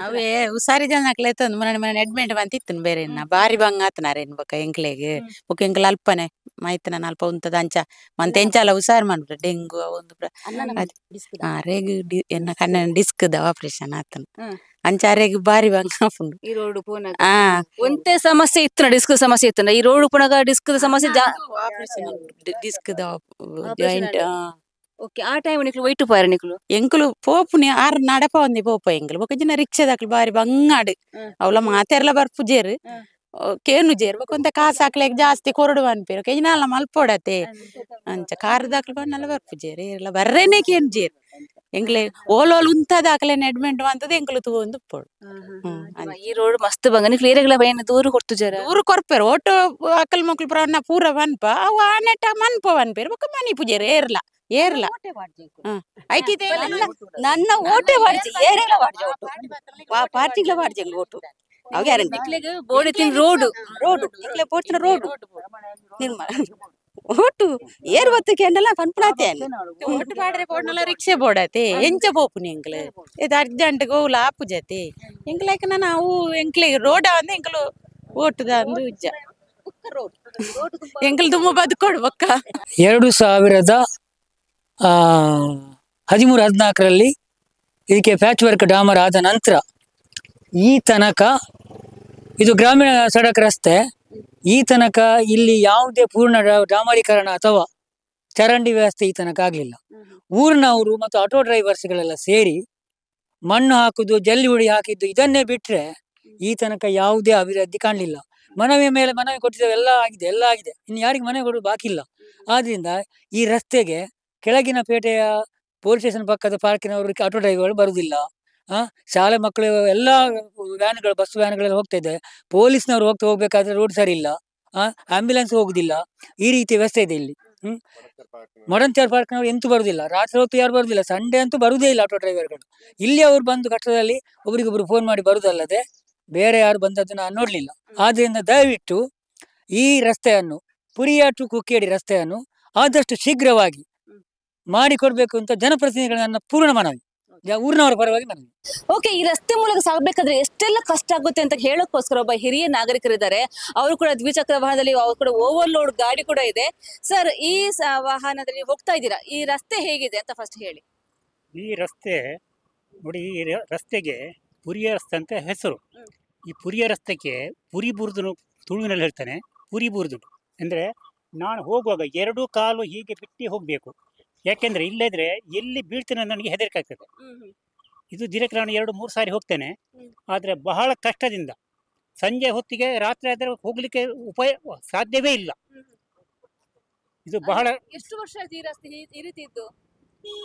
ಅವೇ ಹುಷಾರಿ ಜನ ತಂದು ಮನೆ ಮನೆ ಅಡ್ಮಿಟ್ ಬಂತಿತ್ತು ಬೇರೆ ಇನ್ನ ಬಾರಿ ಬಂಗ ಆತನಾರೇನ್ ಬೊಕ ಎಂಕ್ಲೆಗ್ ಬೊಕ ಎಂಕ್ಲ ಅಲ್ಪನೆ ಮಾಯ್ತನ ಅಲ್ಪ ಉಂತದ ಅಂಚ ಮಂತೆ ಎಂಚಾಲ ಹುಷಾರ್ ಮಾಡ್ಬಿಟ್ರೆ ಡೆಂಗು ಒಂದು ರೇಗ್ ಎನ್ನ ಕಣ್ಣ ಡಿಸ್ಕ್ the operation ಆತನ ಅಂಚ ಅರೆಗ್ ಬಾರಿ ಬಂಗ ಆಪುಂಡು. ಈ ರೋಡ್ ಪೋನಾಗ ಒಂತೆ ಸಮಸ್ಯೆ ಇತ್ತು, ಡಿಸ್ಕ್ ಸಮಸ್ಯೆ ಇತ್ತು. ಈ ರೋಡ್ ಪೋನಾಗ ಡಿಸ್ಕ್ ಸಮಸ್ಯೆ operation disc the joint. Okay, ಆ ಟೈಮ್ ನಿಕ್ಲು ವೈಟು ಪಾರ ನಿಕ್ಲು ಎಂಕುಲು ಪೋಪುನಿ ಆರ್ ನಡಪ ಒಂದಿ ಪೋಪ ಎಂಕುಲು ಬೊಕ ಜಿನ ರಿಕ್ಷಾದಾಕ್ಲು ಬಾರಿ ಬಂಗಾಡು ಅವಲ ಮಾತೆರ್ಲ ಬರ್ಪುಜೇರು ಕೇನು ಜೇರು ಬೊಕ ಒಂತೆ ಕಾಸು ಹಾಕ್ಲೇಕ್ ಜಾಸ್ತಿ ಕೊರಡು ಅನ್ಪೇರು ಕೆಜಿನಾಲ ಮಲ್ಪೊಡತೆ ಅಂಚ ಕಾರ್ ದಾಕ್ಲು ಬಣ್ಣಲ ಬರ್ಪುಜೇರು ಏರ್ಲ ಬರ್ರೇನೆ ಕೇನು ಜೇರು ಎಂಕ್ಲೆ ಓಲೋಲ್ ಉಂತದ ಹಾಕ್ಲೇನೆ ಅಡ್ಮಿಟ್ ಅಂತದ ಎಂಕುಲು ತೂವೊಂದು ಉಪ್ಪೊಡು. ಈ ರೋಡ್ ಮಸ್ತ್ ಬಂಗ ನಿಕ್ಲು ಏರೆಗ್ಲ ಬೈನ ದೂರು ಕೊಡ್ತುಜಾರ ದೂರು ಕೊರ್ಪೇರು ಓಟೋ ಅಕಲ್ ಮಕ್ಳು ಪ್ರಾಣ ಪೂರ ವನ್ಪ ಅವು ಆನೆಟ ಮನ್ಪ ವನ್ಪೇರು ಬೊಕ ಮನಿ ಪೂಜೇರು ಏರ್ಲ ಏರ್ಲ ಐಕಿದೆ ನನ್ನ ಓಟೆ ವಾಡ್ಜಿ ಏರೆಲ ವಾಡ್ಜಿ ಓಟು ಪಾರ್ಟಿಗ್ಲ ವಾಡ್ಜಿ ಓಟು ಅವು ಗ್ಯಾರಂಟಿ. ಬೋಡಿ ತಿನ್ ರೋಡ್ ರೋಡ್ ಎಂಕ್ಲೆ ಬೋಡ್ತಿನ ರೋಡ್ ನಿರ್ಮಲ ಓಟು ಏರ್ ಬತ್ತು ಕೇಂಡಲ ಪನ್ಪುಣಾತೆ ಓಟು ಪಾಡ್ರೆ ಪೋಡ್ನಲ ರಿಕ್ಷೆ ಬೋಡತೆ ಎಂಚ ಪೋಪುನಿ ಎಂಕ್ಲು ಇದು ಅರ್ಜೆಂಟ್ ಗೋವುಲ ಆಪುಜತೆ ಎಂಕ್ಲೈಕ್ ನಾನು ಅವು ಎಂಕ್ಲೆ ರೋಡ ಅಂದ ಎಂಕ್ಲು ಓಟುದ ಅಂದು ಉಜ್ಜ ಎಂಕ್ಲು ತುಂಬ ಬದುಕೋಡು ಬೊಕ್ಕ. 2013 14ರಲ್ಲಿ ಇದಕ್ಕೆ ಪ್ಯಾಚ್ ವರ್ಕ್ ಡಾಮರ್ ಆದ ನಂತರ ಈ ತನಕ ಇದು ಗ್ರಾಮೀಣ ಸಡಕ್ ರಸ್ತೆ. ಈ ತನಕ ಇಲ್ಲಿ ಯಾವುದೇ ಪೂರ್ಣ ಡಾಮರೀಕರಣ ಅಥವಾ ಚರಂಡಿ ವ್ಯವಸ್ಥೆ ಈ ತನಕ ಆಗಲಿಲ್ಲ. ಊರಿನವರು ಮತ್ತು ಆಟೋ ಡ್ರೈವರ್ಸ್ಗಳೆಲ್ಲ ಸೇರಿ ಮಣ್ಣು ಹಾಕುದು, ಜಲ್ಲಿ ಹುಡಿ ಹಾಕಿದ್ದು, ಇದನ್ನೇ ಬಿಟ್ಟರೆ ಈ ತನಕ ಯಾವುದೇ ಅಭಿವೃದ್ಧಿ ಕಾಣಲಿಲ್ಲ. ಮನವಿ ಮೇಲೆ ಮನವಿ ಕೊಟ್ಟಿದ್ದೇವೆ, ಎಲ್ಲ ಆಗಿದೆ, ಎಲ್ಲ ಆಗಿದೆ, ಇನ್ನು ಯಾರಿಗೆ ಮನವಿ ಕೊಡೋದು ಬಾಕಿ ಇಲ್ಲ. ಆದ್ದರಿಂದ ಈ ರಸ್ತೆಗೆ ಕೆಳಗಿನ ಪೇಟೆಯ ಪೊಲೀಸ್ ಸ್ಟೇಷನ್ ಪಕ್ಕದ ಪಾರ್ಕಿನವರು ಆಟೋ ಡ್ರೈವರ್ಗಳು ಬರುವುದಿಲ್ಲ. ಶಾಲೆ ಮಕ್ಕಳು ಎಲ್ಲ ವ್ಯಾನ್ಗಳು, ಬಸ್ ವ್ಯಾನ್ಗಳೆಲ್ಲ ಹೋಗ್ತಾ ಇದೆ. ಪೊಲೀಸ್ನವರು ಹೋಗ್ಬೇಕಾದ್ರೆ ರೋಡ್ ಸರಿ ಇಲ್ಲ, ಆಂಬ್ಯುಲೆನ್ಸ್ ಹೋಗುದಿಲ್ಲ, ಈ ರೀತಿ ವ್ಯವಸ್ಥೆ ಇದೆ ಇಲ್ಲಿ. ಮೊಡಂತ್ಯಾರ್ ಪಾರ್ಕ್ನವರು ಎಂತೂ ಬರುವುದಿಲ್ಲ, ರಾತ್ರಿ ಹೊತ್ತು ಯಾರು ಬರುವುದಿಲ್ಲ, ಸಂಡೇ ಅಂತೂ ಬರುವುದೇ ಇಲ್ಲ ಆಟೋ ಡ್ರೈವರ್ಗಳು. ಇಲ್ಲಿ ಅವರು ಬಂದು ಕಷ್ಟದಲ್ಲಿ ಒಬ್ರಿಗೊಬ್ರು ಫೋನ್ ಮಾಡಿ ಬರುವುದಲ್ಲದೆ ಬೇರೆ ಯಾರು ಬಂದದ್ದು ನಾನು ನೋಡಲಿಲ್ಲ. ಆದ್ದರಿಂದ ದಯವಿಟ್ಟು ಈ ರಸ್ತೆಯನ್ನು, ಪುರಿಯ ಟು ಕುಕ್ಕೇಡಿ ರಸ್ತೆಯನ್ನು ಆದಷ್ಟು ಶೀಘ್ರವಾಗಿ ಮಾಡಿಕೊಡ್ಬೇಕು ಅಂತ ಜನಪ್ರತಿನಿಧಿಗಳ ನನ್ನ ಪೂರ್ಣ ಮನವಿ, ಊರಿನವರ ಪರವಾಗಿ ಮನವಿ. ಓಕೆ, ಈ ರಸ್ತೆ ಮೂಲಕ ಸಾಗಬೇಕಾದ್ರೆ ಎಷ್ಟೆಲ್ಲ ಕಷ್ಟ ಆಗುತ್ತೆ ಅಂತ ಹೇಳೋಕ್ಕೋಸ್ಕರ ಒಬ್ಬ ಹಿರಿಯ ನಾಗರಿಕರಿದ್ದಾರೆ. ಅವರು ಕೂಡ ದ್ವಿಚಕ್ರ ವಾಹನದಲ್ಲಿ, ಅವರು ಕೂಡ ಓವರ್ಲೋಡ್ ಗಾಡಿ ಕೂಡ ಇದೆ. ಸರ್, ಈ ವಾಹನದಲ್ಲಿ ಹೋಗ್ತಾ ಇದ್ದೀರಾ, ಈ ರಸ್ತೆ ಹೇಗಿದೆ ಅಂತ ಫಸ್ಟ್ ಹೇಳಿ. ಈ ರಸ್ತೆ ನೋಡಿ, ಈ ರಸ್ತೆಗೆ ಪುರಿಯ ರಸ್ತೆ ಅಂತ ಹೆಸರು. ಈ ಪುರಿಯ ರಸ್ತೆಗೆ ಪುರಿ ಬುರ್ದು ತುಳುವಿನಲ್ಲಿ ಹೇಳ್ತಾನೆ, ಪುರಿ ಬುರ್ದು ಅಂದರೆ ನಾನು ಹೋಗುವಾಗ ಎರಡು ಕಾಲು ಹೀಗೆ ಬಿಟ್ಟು ಹೋಗಬೇಕು, ಯಾಕೆಂದರೆ ಇಲ್ಲದ್ರೆ ಎಲ್ಲಿ ಬೀಳ್ತೇನೆ ನನಗೆ ಹೆದರಿಕೆ ಆಗ್ತದೆ. ಇದು ದಿನಕ್ಕೆ ನಾನು 2-3 ಸಾರಿ ಹೋಗ್ತೇನೆ, ಆದರೆ ಬಹಳ ಕಷ್ಟದಿಂದ. ಸಂಜೆ ಹೊತ್ತಿಗೆ ರಾತ್ರಿ ಆದರೆ ಹೋಗಲಿಕ್ಕೆ ಉಪಾಯ ಸಾಧ್ಯವೇ ಇಲ್ಲ. ಇದು ಬಹಳ ಎಷ್ಟು ವರ್ಷ ಆಯ್ತು ಈ ರಸ್ತೆ ಈ ರೀತಿ ಇದ್ದು?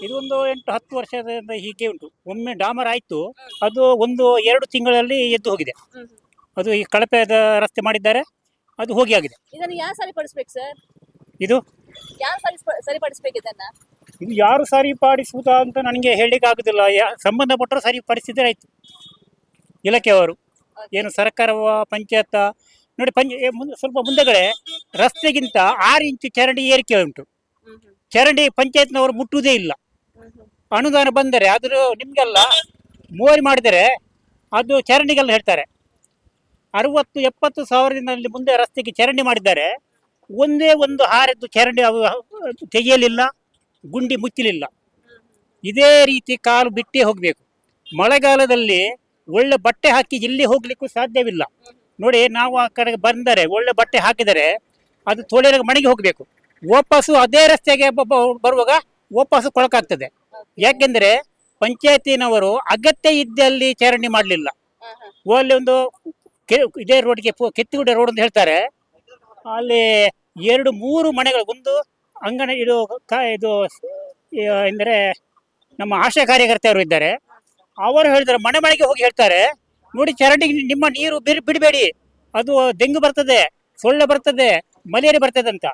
ಇದು ಒಂದು 8-10 ವರ್ಷದಿಂದ ಹೀಗೆ ಉಂಟು. ಒಮ್ಮೆ ಡಾಮರ್ ಆಯಿತು, ಅದು 1-2 ತಿಂಗಳಲ್ಲಿ ಎದ್ದು ಹೋಗಿದೆ. ಅದು ಈ ಕಳಪೆದ ರಸ್ತೆ ಮಾಡಿದ್ದಾರೆ, ಅದು ಹೋಗಿ ಆಗಿದೆ. ಇದನ್ನು ಯಾರು ಸರಿಪಡಿಸಬೇಕು ಸರ್? ಇದು ಯಾರು ಸರಿಪಡಿಸಬೇಕು ಇದನ್ನ? ಇದು ಯಾರು ಸರಿಪಡಿಸುವುದಾ ಅಂತ ನನಗೆ ಹೇಳಲಿಕ್ಕೆ ಆಗುದಿಲ್ಲ. ಸಂಬಂಧಪಟ್ಟರು ಸರಿಪಡಿಸಿದರೆ ಆಯಿತು. ಇಲಾಖೆಯವರು ಏನು ಸರ್ಕಾರವ ಪಂಚಾಯತ ನೋಡಿ, ಸ್ವಲ್ಪ ಮುಂದೆಗಡೆ ರಸ್ತೆಗಿಂತ 6 ಇಂಚು ಚರಂಡಿ ಏರಿಕೆ ಉಂಟು. ಚರಂಡಿ ಪಂಚಾಯತ್ನವರು ಮುಟ್ಟುವುದೇ ಇಲ್ಲ. ಅನುದಾನ ಬಂದರೆ ಆದರೂ ನಿಮಗೆಲ್ಲ ಮೋರಿ ಮಾಡಿದರೆ ಅದು ಚರಂಡಿಗೆಲ್ಲ ಹೇಳ್ತಾರೆ. 60-70 ಸಾವಿರದಿಂದ ಅಲ್ಲಿ ಮುಂದೆ ರಸ್ತೆಗೆ ಚರಂಡಿ ಮಾಡಿದ್ದಾರೆ. ಒಂದೇ ಒಂದು ಹಾರದ್ದು ಚರಂಡಿ ತೆಗೆಯಲಿಲ್ಲ, ಗುಂಡಿ ಮುಚ್ಚಲಿಲ್ಲ. ಇದೇ ರೀತಿ ಕಾಲು ಬಿಟ್ಟೇ ಹೋಗಬೇಕು. ಮಳೆಗಾಲದಲ್ಲಿ ಒಳ್ಳೆ ಬಟ್ಟೆ ಹಾಕಿ ಎಲ್ಲಿ ಹೋಗ್ಲಿಕ್ಕೂ ಸಾಧ್ಯವಿಲ್ಲ. ನೋಡಿ, ನಾವು ಆ ಕಡೆಗೆ ಬಂದರೆ ಒಳ್ಳೆ ಬಟ್ಟೆ ಹಾಕಿದರೆ ಅದು ತೊಳೆಯಲು ಮನೆಗೆ ಹೋಗಬೇಕು. ವಾಪಸ್ಸು ಅದೇ ರಸ್ತೆಗೆ ಬರುವಾಗ ವಾಪಸ್ಸು ಕೊಳಕಾಗ್ತದೆ. ಯಾಕೆಂದರೆ ಪಂಚಾಯತಿನವರು ಅಗತ್ಯ ಇದ್ದಲ್ಲಿ ಚರಂಡಿ ಮಾಡಲಿಲ್ಲ. ಅಲ್ಲಿ ಒಂದು ಇದೇ ರೋಡ್ಗೆ ಕೆತ್ತಿಗುಡ್ಡೆ ರೋಡ್ ಅಂತ ಹೇಳ್ತಾರೆ, ಅಲ್ಲಿ 2-3 ಮನೆಗಳು, ಒಂದು ಅಂಗನ ಇದು ಇದು ಎಂದರೆ ನಮ್ಮ ಆಶಾ ಕಾರ್ಯಕರ್ತೆಯವರು ಇದ್ದಾರೆ. ಅವರು ಹೇಳಿದ್ದಾರೆ, ಮನೆ ಮನೆಗೆ ಹೋಗಿ ಹೇಳ್ತಾರೆ, ನೋಡಿ ಚರಂಡಿಗೆ ನಿಮ್ಮ ನೀರು ಬಿಡಬೇಡಿ, ಅದು ಡೆಂಗು ಬರ್ತದೆ, ಸೊಳ್ಳೆ ಬರ್ತದೆ, ಮಲೇರಿಯಾ ಬರ್ತದೆ ಅಂತ.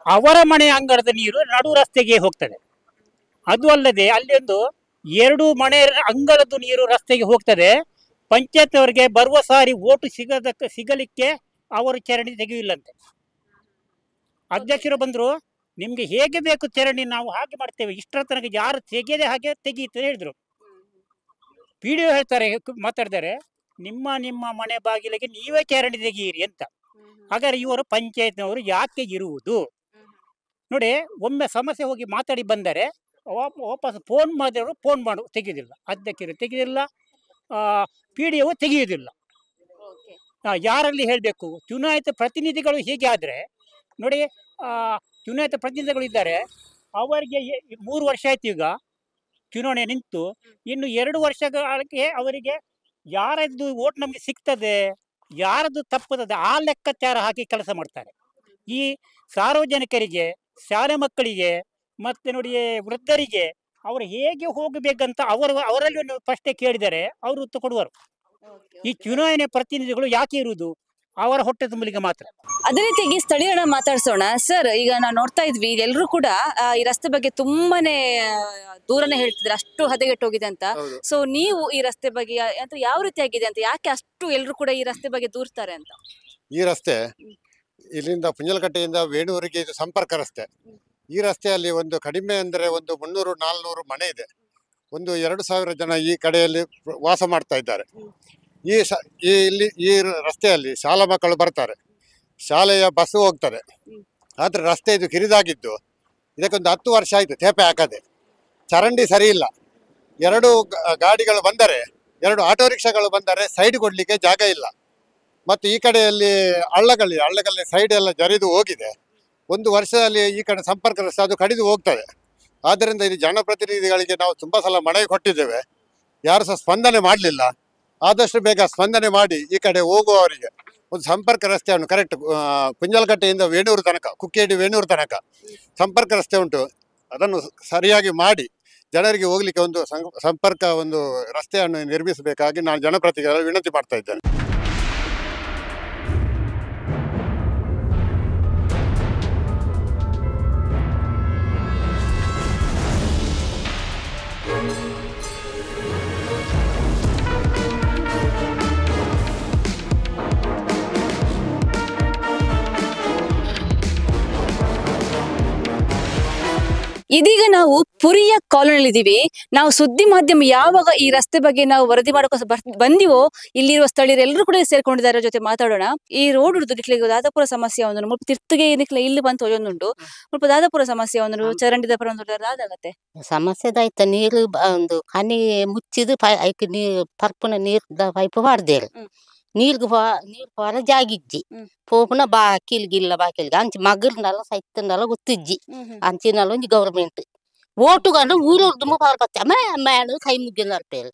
ಅವರ ಮನೆ ಅಂಗಳದ ನೀರು ನಡು ರಸ್ತೆಗೆ ಹೋಗ್ತದೆ. ಅದು ಅಲ್ಲದೆ ಅಲ್ಲಿ ಒಂದು 2 ಮನೆ ಅಂಗಳದ್ದು ನೀರು ರಸ್ತೆಗೆ ಹೋಗ್ತದೆ. ಪಂಚಾಯತ್ ಅವರಿಗೆ ಬರುವ ಸಾರಿ ಓಟು ಸಿಗಲಿಕ್ಕೆ ಅವರು ಚರಂಡಿ ತೆಗೆಯಿಲ್ಲಂತೆ. ಅಧ್ಯಕ್ಷರು ಬಂದರು, ನಿಮಗೆ ಹೇಗೆ ಬೇಕು ಚರಂಡಿ ನಾವು ಹಾಗೆ ಮಾಡ್ತೇವೆ, ಇಷ್ಟರ ತನಕ ಯಾರು ತೆಗೆಯದೆ ಹಾಗೆ ತೆಗೆಯುತ್ತೆ ಹೇಳಿದರು. P D O ಹೇಳ್ತಾರೆ, ಮಾತಾಡ್ತಾರೆ, ನಿಮ್ಮ ನಿಮ್ಮ ಮನೆ ಬಾಗಿಲಿಗೆ ನೀವೇ ಚರಂಡಿ ತೆಗೆಯಿರಿ ಅಂತ. ಹಾಗಾದ್ರೆ ಇವರು ಪಂಚಾಯತ್ನವರು ಯಾಕೆ ಇರುವುದು? ನೋಡಿ, ಒಮ್ಮೆ ಸಮಸ್ಯೆ ಹೋಗಿ ಮಾತಾಡಿ ಬಂದರೆ ವಾಪಸ್ ಫೋನ್ ಮಾಡಿದವರು ಫೋನ್ ಮಾಡು ತೆಗೆಯುವುದಿಲ್ಲ, ಅಧ್ಯಕ್ಷರು ತೆಗೆಯುವುದಿಲ್ಲ, P D O ತೆಗೆಯುವುದಿಲ್ಲ. ಯಾರಲ್ಲಿ ಹೇಳಬೇಕು? ಚುನಾಯಿತ ಪ್ರತಿನಿಧಿಗಳು ಹೀಗೆ ಆದರೆ ನೋಡಿ, ಚುನಾಯಿತ ಪ್ರತಿನಿಧಿಗಳು ಇದ್ದಾರೆ, ಅವರಿಗೆ 3 ವರ್ಷ ಆಯ್ತು ಈಗ ಚುನಾವಣೆ ನಿಂತು, ಇನ್ನು 2 ವರ್ಷಗಳಿಗೆ ಅವರಿಗೆ ಯಾರದ್ದು ಓಟ್ ನಮಗೆ ಸಿಗ್ತದೆ, ಯಾರದ್ದು ತಪ್ಪುತ್ತದೆ ಆ ಲೆಕ್ಕಾಚಾರ ಹಾಕಿ ಕೆಲಸ ಮಾಡ್ತಾರೆ. ಈ ಸಾರ್ವಜನಿಕರಿಗೆ, ಶಾಲೆ ಮಕ್ಕಳಿಗೆ, ಮತ್ತು ನೋಡಿ ವೃದ್ಧರಿಗೆ ಅವರು ಹೇಗೆ ಹೋಗಬೇಕಂತ ಅವರಲ್ಲಿ ಒಂದು ಪ್ರಶ್ನೆ ಕೇಳಿದರೆ ಅವರು ಉತ್ತರ ಕೊಡುವರು. ಈ ಚುನಾವಣೆ ಪ್ರತಿನಿಧಿಗಳು ಯಾಕೆ ಇರುವುದು? ಅವರ ಹೊಟ್ಟೆ ತುಂಬಲಿಕ್ಕೆ ಮಾತ್ರ. ಅದೇ ರೀತಿಯಾಗಿ ಸ್ಥಳೀಯರನ್ನ ಮಾತಾಡ್ಸೋಣ. ಸರ್, ಈಗ ನಾವು ನೋಡ್ತಾ ಇದ್ವಿ ಎಲ್ಲರೂ ಕೂಡ ಈ ರಸ್ತೆ ಬಗ್ಗೆ ತುಂಬಾನೇ ದೂರನೇ ಹೇಳ್ತಿದ್ರು, ಅಷ್ಟು ಹದಗೆಟ್ಟೋಗಿದೆ ಅಂತ. ಸೊ ನೀವು ಈ ರಸ್ತೆ ಬಗ್ಗೆ ಅಂತ ಯಾವ ರೀತಿಯಾಗಿದೆ ಅಂತ, ಯಾಕೆ ಅಷ್ಟು ಎಲ್ಲರೂ ಕೂಡ ಈ ರಸ್ತೆ ಬಗ್ಗೆ ದೂರ್ತಾರೆ ಅಂತ? ಈ ರಸ್ತೆ ಇಲ್ಲಿಂದ ಪುಂಜಲಕಟ್ಟೆಯಿಂದ ವೇಣೂರಿಗೆ ಇದು ಸಂಪರ್ಕ ರಸ್ತೆ. ಈ ರಸ್ತೆಯಲ್ಲಿ ಒಂದು ಕಡಿಮೆ ಅಂದರೆ ಒಂದು 300-400 ಮನೆ ಇದೆ. ಒಂದು 2000 ಜನ ಈ ಕಡೆಯಲ್ಲಿ ವಾಸ ಮಾಡ್ತಾ ಇದ್ದಾರೆ. ಇಲ್ಲಿ ಈ ರಸ್ತೆಯಲ್ಲಿ ಶಾಲಾ ಮಕ್ಕಳು ಬರ್ತಾರೆ, ಶಾಲೆಯ ಬಸ್ಸು ಹೋಗ್ತಾರೆ. ಆದರೆ ರಸ್ತೆ ಇದು ಕಿರಿದಾಗಿದ್ದು ಇದಕ್ಕೊಂದು 10 ವರ್ಷ ಆಯಿತು ತೇಪೆ ಹಾಕದೆ. ಚರಂಡಿ ಸರಿ ಇಲ್ಲ. 2 ಗಾಡಿಗಳು ಬಂದರೆ, 2 ಆಟೋ ರಿಕ್ಷಾಗಳು ಬಂದರೆ ಸೈಡ್ ಕೊಡಲಿಕ್ಕೆ ಜಾಗ ಇಲ್ಲ. ಮತ್ತು ಈ ಕಡೆಯಲ್ಲಿ ಹಳ್ಳಗಳಲ್ಲಿ ಸೈಡ್ ಎಲ್ಲ ಜರಿದು ಹೋಗಿದೆ. ಒಂದು ವರ್ಷದಲ್ಲಿ ಈ ಕಡೆ ಸಂಪರ್ಕ ರಸ್ತೆ ಅದು ಕಡಿದು ಹೋಗ್ತದೆ. ಆದ್ದರಿಂದ ಇದು ಜನಪ್ರತಿನಿಧಿಗಳಿಗೆ ನಾವು ತುಂಬ ಸಲ ಮನವಿ ಕೊಟ್ಟಿದ್ದೇವೆ, ಯಾರು ಸಹ ಸ್ಪಂದನೆ ಮಾಡಲಿಲ್ಲ. ಆದಷ್ಟು ಬೇಗ ಸ್ಪಂದನೆ ಮಾಡಿ ಈ ಕಡೆ ಹೋಗುವವರಿಗೆ ಒಂದು ಸಂಪರ್ಕ ರಸ್ತೆಯನ್ನು ಕರೆಕ್ಟ್ ಕುಂಜಲಕಟ್ಟೆಯಿಂದ ವೇಣೂರು ತನಕ, ಕುಕ್ಕೇಡಿ ವೇಣೂರು ತನಕ ಸಂಪರ್ಕ ರಸ್ತೆ ಉಂಟು, ಅದನ್ನು ಸರಿಯಾಗಿ ಮಾಡಿ ಜನರಿಗೆ ಹೋಗಲಿಕ್ಕೆ ಒಂದು ಸಂಪರ್ಕ ಒಂದು ರಸ್ತೆಯನ್ನು ನಿರ್ಮಿಸಬೇಕಾಗಿ ನಾನು ಜನಪ್ರತಿನಿಧಿಗಳಲ್ಲಿ ವಿನಂತಿ ಮಾಡ್ತಾ ಇದ್ದೇನೆ. ಇದೀಗ ನಾವು ಪುರಿಯ ಕಾಲೋನಿಯಲ್ಲಿ. ನಾವು ಸುದ್ದಿ ಮಾಧ್ಯಮ ಯಾವಾಗ ಈ ರಸ್ತೆ ಬಗ್ಗೆ ನಾವು ವರದಿ ಮಾಡೋಕೆ ಬಂದಿವೋ ಇಲ್ಲಿರುವ ಸ್ಥಳೀಯರೆಲ್ಲರೂ ಕೂಡ ಸೇರ್ಕೊಂಡಿದ್ದಾರೆ, ಜೊತೆ ಮಾತಾಡೋಣ. ಈ ರೋಡ್ ಹಿಡಿದು ದಾದಾಪುರ ಸಮಸ್ಯೆ ಒಂದು ಮುಲ್ಪ ತಿರ್ತುಗೆ ನಿಕ್ಲೆ ಇಲ್ಲಿ ಬಂತು ಒಂದುಂಟು ಮುಲ್ಪ ದಾದಾಪುರ ಸಮಸ್ಯೆ ಒಂದು ಚರಂಡಿದ ಪರ ಒಂದು ದಾದಾಗತ್ತೆ ಸಮಸ್ಯೆ ಆಯ್ತ. ನೀರು ಒಂದು ಹನಿ ಮುಚ್ಚಿದು ಐಕ್ ನೀರು ಪರ್ಪುನ ನೀರ್ ಪೈಪ್ ಮಾಡ್ದೇರು ನೀರ್ಗ್ ನೀರ್ ಪೋರ ಜಾಗಿಜ್ಜಿ ಪೋಪುನ ಬಾಕಿಲ್ ಗಿಲ್ಲ ಬಾಕಿಲ್ಗ ಅಂಚಿ ಮಗರ್ನಲ್ಲ ಸೈತನಲ್ಲ ಗೊತ್ತಿಜ್ಜಿ ಅಂಚಿನಲ್ಲ ಒಂಜಿ ಗೌರ್ಮೆಂಟ್ ಓಟು ಕಂಡು ಊರೊರ್ದು ಪಾರ್ ಪತ್ತೆ ಮೇಣ ಕೈ ಮುಗ್ಗಿನ ಅರ್ಪೇರು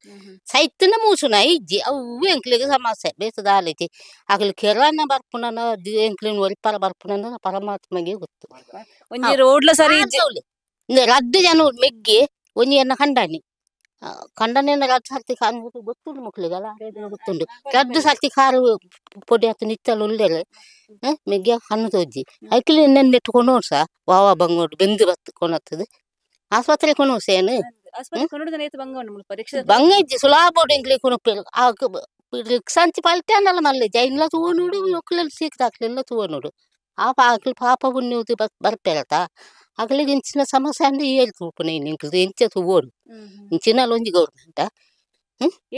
ಸೈತನ ಮೂಸುನ ಇಜ್ಜಿ ಅವು ಎಂಕ್ಲಿಗೆ ಸಮಸ್ಯೆ ಬೇಸದಾಲೈತಿ ಅಗಲು ಕೆರನ ಬರ್ಪುನ ಎಂಕ್ಲಿನ ಒರಿಪರ ಬರ್ಪುನ ಪರಮಾತ್ಮಗೆ ಗೊತ್ತು. ಒಂಜಿ ರೋಡ್ಲ ಸರಿ ರದ್ದು ಜನ ಮೆಗ್ಗಿ ಒಂಜಿ ಎನ್ನ ಕಂಡಾನಿ ಕಂಡನೆ ರದ್ದು ಸರ್ತಿ ಕಾರು ಗೊತ್ತುಂಡು ಮಕ್ಕಳಿಗೆಲ್ಲ ಗೊತ್ತುಂಡು ರದ್ದು ಸರ್ತಿ ಕಾರು ಪೊಡಿ ಹತ್ತು ನಿತ್ತಲು ಉಲ್ಲೆರೆ ಮೆಗ್ಗಿ ಕಣ್ಣು ತೋಜಿ ಐಕ್ಲಿ ನೆನ್ನೆಟ್ಟುಕೊಂಡು ಸಹ ವಾವಾ ಬಂಗೋಡು ಬೆಂದು ಬತ್ತು ಕೊನತ್ತದು ಆಸ್ಪತ್ರೆ ಕೊನು ಸೇನು ಬಂಗ ಇಜ್ಜಿ ಸುಲಾಬೋಡು ಎಂಕ್ಲೆ ಕೊನಪ್ಪೇರು ರಿಕ್ಷಾಂಚಿ ಪಲ್ಟೆ ಅನ್ನಲ್ಲ ಮಲ್ಲೆ ಜೈನ್ಲ ತೂವನೋಡು ಒಕ್ಕಲೆಲ್ಲ ಸೀಕ್ತಾಕ್ಲೆಲ್ಲ ತೂವನೋಡು ಆ ಅಕ್ಲು ಪಾಪ ಪುಣ್ಯದು ಬರ್ಪೇರತ ಅಕ್ಲಿಗೆ ಇಂಚಿನ ಸಮಸ್ಯೆ ಅಂದ್ರೆ ಏಳು ತೂಪುನ ಇಂಕ್ಲು ಇಂಚ ತೂವೋಡು ಇಂಚಿನ ಒಂಜಿ ಗೌರ್ಮೆಂಟ್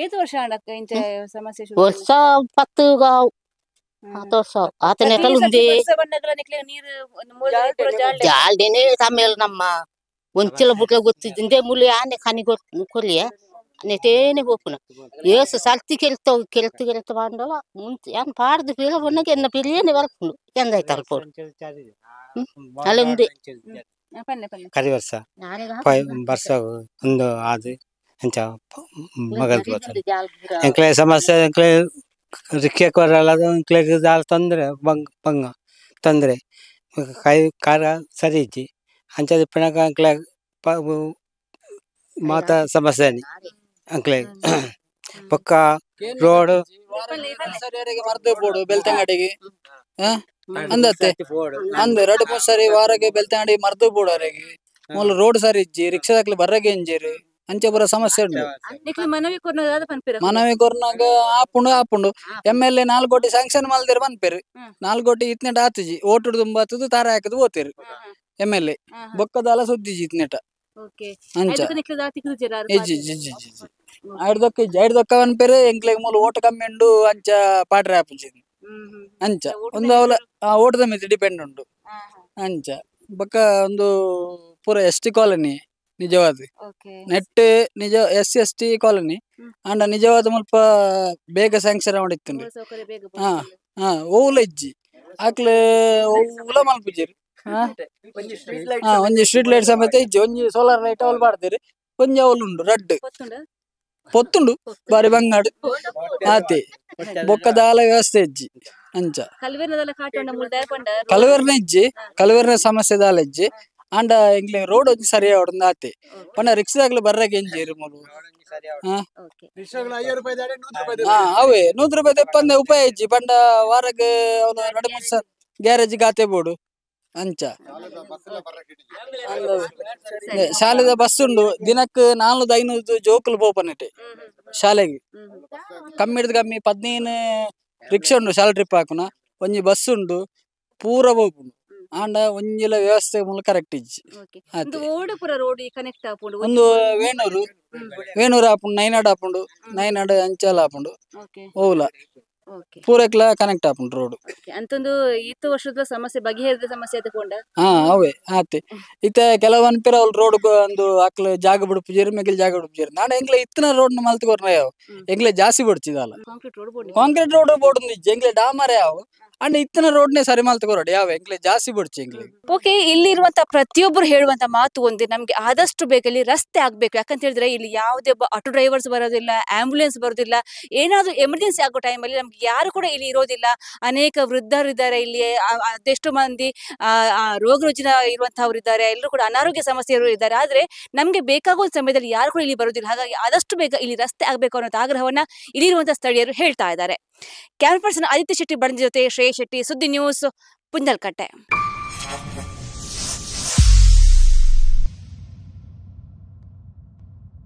ಏತು ವರ್ಷ ಇಂಚ ಸಮಸ್ಯೆ ವರ್ಷ 10 ಗಾವು 10 ವರ್ಷ ಆತನೆಟಲು ಉಂದೆ ಜಾಲ್ಡೆನೆ ತಮೇಲ್ ನಮ್ಮ ಒಂಚಿಲ ಬುಟ್ಲ ಗೊತ್ತಿದ್ದೆ ಮುಲಿ ಆನೆ ಖಾನಿ ಕೊರಿಯ ನೆಟೇನೆ ಹೋಪುನ ಏಸು ಸರ್ತಿ ಕೆಲ್ತ ಕೆಲ್ತ ಕೆಲ್ತ ಪಾಂಡಲ ಮುಂಚೆ ಯಾನ್ ಪಾಡ್ದು ಪೀರ ಬೊನ್ನಗೆ ಎನ್ನ ಪಿರಿಯನೆ ಬರ್ಪುಂಡು ಎಂದಾಯ್ತು ಅಲ್ಪ ಅಲ್ಲ ಉಂದೆ ಕರಿ ವರ್ಷ ವರ್ಷ ಒಂದು ಅದು ಅಂಚ ಮಗಲ್ ಎಂಕ್ಲೆ ಸಮಸ್ಯೆ ಎಂಕ್ಲೆ ರಿಕ್ಷಾ ಕೊರಲ್ಲ ಎಂಕ್ಲೆ ದಾಲ್ ತೊಂದರೆ ಬಂಗ್ ಬಂಗ ತೊಂದರೆ ಕೈ ಕಾರ ಸರಿ ಇಜ್ಜಿ ಅಂಚ ದಿಪ್ಪಣಗ ಎಂಕ್ಲೆ ಮಾತ ಸಮಸ್ಯೆ ಅಂಕ್ಲೆ ಪಕ್ಕ ರೋಡ್ ಮರ್ದು ಬೋಡು ಬೆಳ್ತಂಗಡಿಗೆ ಅಂದತ್ತೆ ಅಂದ್ ಎರಡು ಮೂರು ಸರಿ ವಾರಗೆ ಬೆಳ್ತಂಗಡಿ ಮರ್ದು ಬೋಡು ಅವರಿಗೆ ಮೂಲ ರೋಡ್ ಸರಿ ಇಜ್ಜಿ ರಿಕ್ಷಾದಾಕ್ಲೆ ಬರ್ರಗೆ ಇಂಜೇರು ಅಂಚೆ ಬರೋ ಸಮಸ್ಯೆ ಉಂಟು. ಮನವಿ ಕೊರ್ನಾಗ ಆಪುಂಡು ಆಪುಂಡು MLA 4 ಕೋಟಿ ಸ್ಯಾಂಕ್ಷನ್ ಮಲ್ದಿರ ಪನ್ಪೇರು 4 ಕೋಟಿ ಇತ್ನೆಟ ಆತುಜಿ ಓಟುಡು ತುಂಬಾತದು ತಾರ ಹಾಕದು ಓತೇರು MLA ಬೊಕ್ಕದಾಲ ಸುದ್ದಿಜಿ ಇತ್ನೆಟ ಅಂಚ ಇಜ್ಜಿ ಇಜ್ಜಿ ಇಜ್ಜಿ ಐಡ್ದೊಕ್ಕ ಇಜ್ಜಿ ಐಡ್ದೊಕ್ಕ ಪನ್ಪೇರು ಎಂಕ್ಲೆಗ್ ಮೂಲ ಓಟು ಕಮ್ಮಿ ಉಂಡು ಅಂಚ ಪಾಟ್ರೆ ಆಪುಜಿ ಅಂಚ ಒಂದು ಅವಲ ಓಟದ ಮಿತಿ ಡಿಪೆಂಡ್ ಉಂಡು ಅಂಚ ಬೊಕ್ಕ ಒಂದು ಪೂರ ST colony ನಿಜವಾದ ನೆಟ್ ನಿಜ SC ST colony and ನಿಜವಾದ ಮುಲ್ಪ ಬೇಗ ಸ್ಯಾಂಕ್ಷನ್ ಮಾಡಿತ್ತುಂಡು. ಹಾ ಹಾ ಓವುಲ ಇಜ್ಜಿ ಆಕ್ಲೆ ಓವುಲ ಮಲ್ಪುಜೆರ್ ಒಂಜಿ ಸ್ಟ್ರೀಟ್ ಲೈಟ್ ಸಮೇತ ಇಜ್ಜಿ ಒಂಜಿ ಸೋಲಾರ್ ಲೈಟ್ ಅವಲು ಪಾಡ್ದೆರ್ ಒಂಜಿ ಅವಲು ಉಂಡು ರಡ್ಡ್ ಪೊತ್ತುಂಡು ಬಾರಿ ಬಂಗಾಡು ಆತೆ ಬೊಕ್ಕದಾಲ ವ್ಯವಸ್ಥೆ ಇಜ್ಜಿ ಅಂಚ ಕಲ್ವೇರ್ನ ಇಜ್ಜಿ ಕಲ್ವೇರ್ನ ಸಮಸ್ಯೆ ದಾಲ ಇಜ್ಜಿ ಅಂಡ ಎಂಕ್ಲೆ ರೋಡ್ ಒಂಜಿ ಸರಿ ಆವೊಡು ಆತೆ ಪಂಡ ರಿಕ್ಷಾದಾಕ್ಲೆ ಬರ್ರಗೆ ಎಂಜೆರ್ ಮೂಲು ಅವೇ 100 ರೂಪಾಯಿ ದೆಪ್ಪಂದೆ ಉಪಾಯ ಇಜ್ಜಿ ಪಂಡ ವಾರಗ್ ಅವನು 2-3 ಸಲ ಗ್ಯಾರೇಜ್ ಗಾತೆ ಬೋಡು ಅಂಚ ಶಾಲೆದ ಬಸ್ ಉಂಡು ದಿನಕ್ಕೆ 400-500 ಜೋಕುಲು ಪೋಪನೆಟೆ ಶಾಲೆಗೆ ಕಮ್ಮಿ ಕಮ್ಮಿ 15 ರಿಕ್ಷಾ ಉಂಡು ಶಾಲೆ ಟ್ರಿಪ್ ಹಾಕುನ ಒಂಜಿ ಬಸ್ ಉಂಡು ಪೂರ ಪೋಪುಂಡು ಆಂಡ ಒಂಜಿಲ ವ್ಯವಸ್ಥೆ ಮೂಲ ಕರೆಕ್ಟ್ ಇಜ್ಜಿ ಒಂದು ವೇಣೂರು ವೇಣೂರು ಆಪುಂಡು ನೈನಾಡ್ ಆಪುಂಡು ನೈನಾಡ್ ಅಂಚಾಲ ಆಪುಂಡು ಓವುಲ ಪೂರಕ್ಲ ಕನೆಕ್ಟ್ ಆಪುಂಡು ರೋಡ್ ಅಂತೊಂದು ಈತ ವರ್ಷದ ಸಮಸ್ಯೆ ಬಗೆಹರಿದ ಸಮಸ್ಯೆ ಆತಕೊಂಡ. ಹಾ ಅವೇ ಆತೆ ಇತ್ತೆ ಕೆಲವು ಅನ್ಪೇರ ಅವ್ಲು ರೋಡ್ ಒಂದು ಅಕ್ಲು ಜಾಗ ಬಿಡುಪುಜೆರ್ ಮೆಗಿಲ್ ಜಾಗ ಬಿಡುಪುಜೆರ್ ನಾಡ ಎಂಕ್ಲೆ ಇತ್ತಿನ ರೋಡ್ ನ ಮಲ್ತ್ ಕೊರ್ನ ಯಾವ ಎಂಕ್ಲೆ ಜಾಸ್ತಿ ಬಿಡ್ಚಿದಲ್ಲ concrete road board ಇಜ್ಜಿ ಎಂಕ್ಲೆ ಡಾಮರೆ ಯಾವ ಅಂಡ್ ಇತ್ತಿನ ರೋಡ್ನೇ ಸರಿ ಮಲ್ತ್ ಕೊರಡು ಯಾವ ಎಂಕ್ಲೆ ಜಾಸ್ತಿ ಬಿಡ್ಚಿ ಎಂಕ್ಲೆ. ಓಕೆ, ಇಲ್ಲಿರುವಂತ ಪ್ರತಿಯೊಬ್ಬರು ಹೇಳುವಂತ ಮಾತು ಒಂದೇ, ನಮ್ಗೆ ಆದಷ್ಟು ಬೇಗ ಇಲ್ಲಿ ರಸ್ತೆ ಆಗ್ಬೇಕು. ಯಾಕಂತ ಹೇಳಿದ್ರೆ ಇಲ್ಲಿ ಯಾವುದೇ ಒಬ್ಬ ಆಟೋ ಡ್ರೈವರ್ಸ್ ಬರೋದಿಲ್ಲ, ಆಂಬ್ಯುಲೆನ್ಸ್ ಬರೋದಿಲ್ಲ, ಏನಾದ್ರೂ ಎಮರ್ಜೆನ್ಸಿ ಆಗೋ ಟೈಮಲ್ಲಿ ನಮ್ಗೆ ಯಾರು ಕೂಡ ಇಲ್ಲಿ ಇರೋದಿಲ್ಲ. ಅನೇಕ ವೃದ್ಧರು ಇದ್ದಾರೆ ಇಲ್ಲಿ, ಅದೆಷ್ಟು ಮಂದಿ ರೋಗ ರುಜಿನ ಇರುವಂತಹವ್ರು ಇದ್ದಾರೆ, ಎಲ್ಲರೂ ಕೂಡ ಅನಾರೋಗ್ಯ ಸಮಸ್ಯೆಯವರು ಇದ್ದಾರೆ. ಆದ್ರೆ ನಮ್ಗೆ ಬೇಕಾಗುವ ಸಮಯದಲ್ಲಿ ಯಾರು ಕೂಡ ಇಲ್ಲಿ ಬರೋದಿಲ್ಲ. ಹಾಗಾಗಿ ಆದಷ್ಟು ಬೇಗ ಇಲ್ಲಿ ರಸ್ತೆ ಆಗ್ಬೇಕು ಅನ್ನೋ ಆಗ್ರಹವನ್ನ ಇಲ್ಲಿರುವಂತಹ ಸ್ಥಳೀಯರು ಹೇಳ್ತಾ ಇದ್ದಾರೆ. ಕ್ಯಾಮರಾ ಪರ್ಸನ್ ಆದಿತ್ಯ ಶೆಟ್ಟಿ ಬಂದ ಜೊತೆ ಶ್ರೇಯಸ್ ಶೆಟ್ಟಿ, ಸುದ್ದಿ ನ್ಯೂಸ್, ಪುಂಜಲ್ಕಟ್ಟೆ.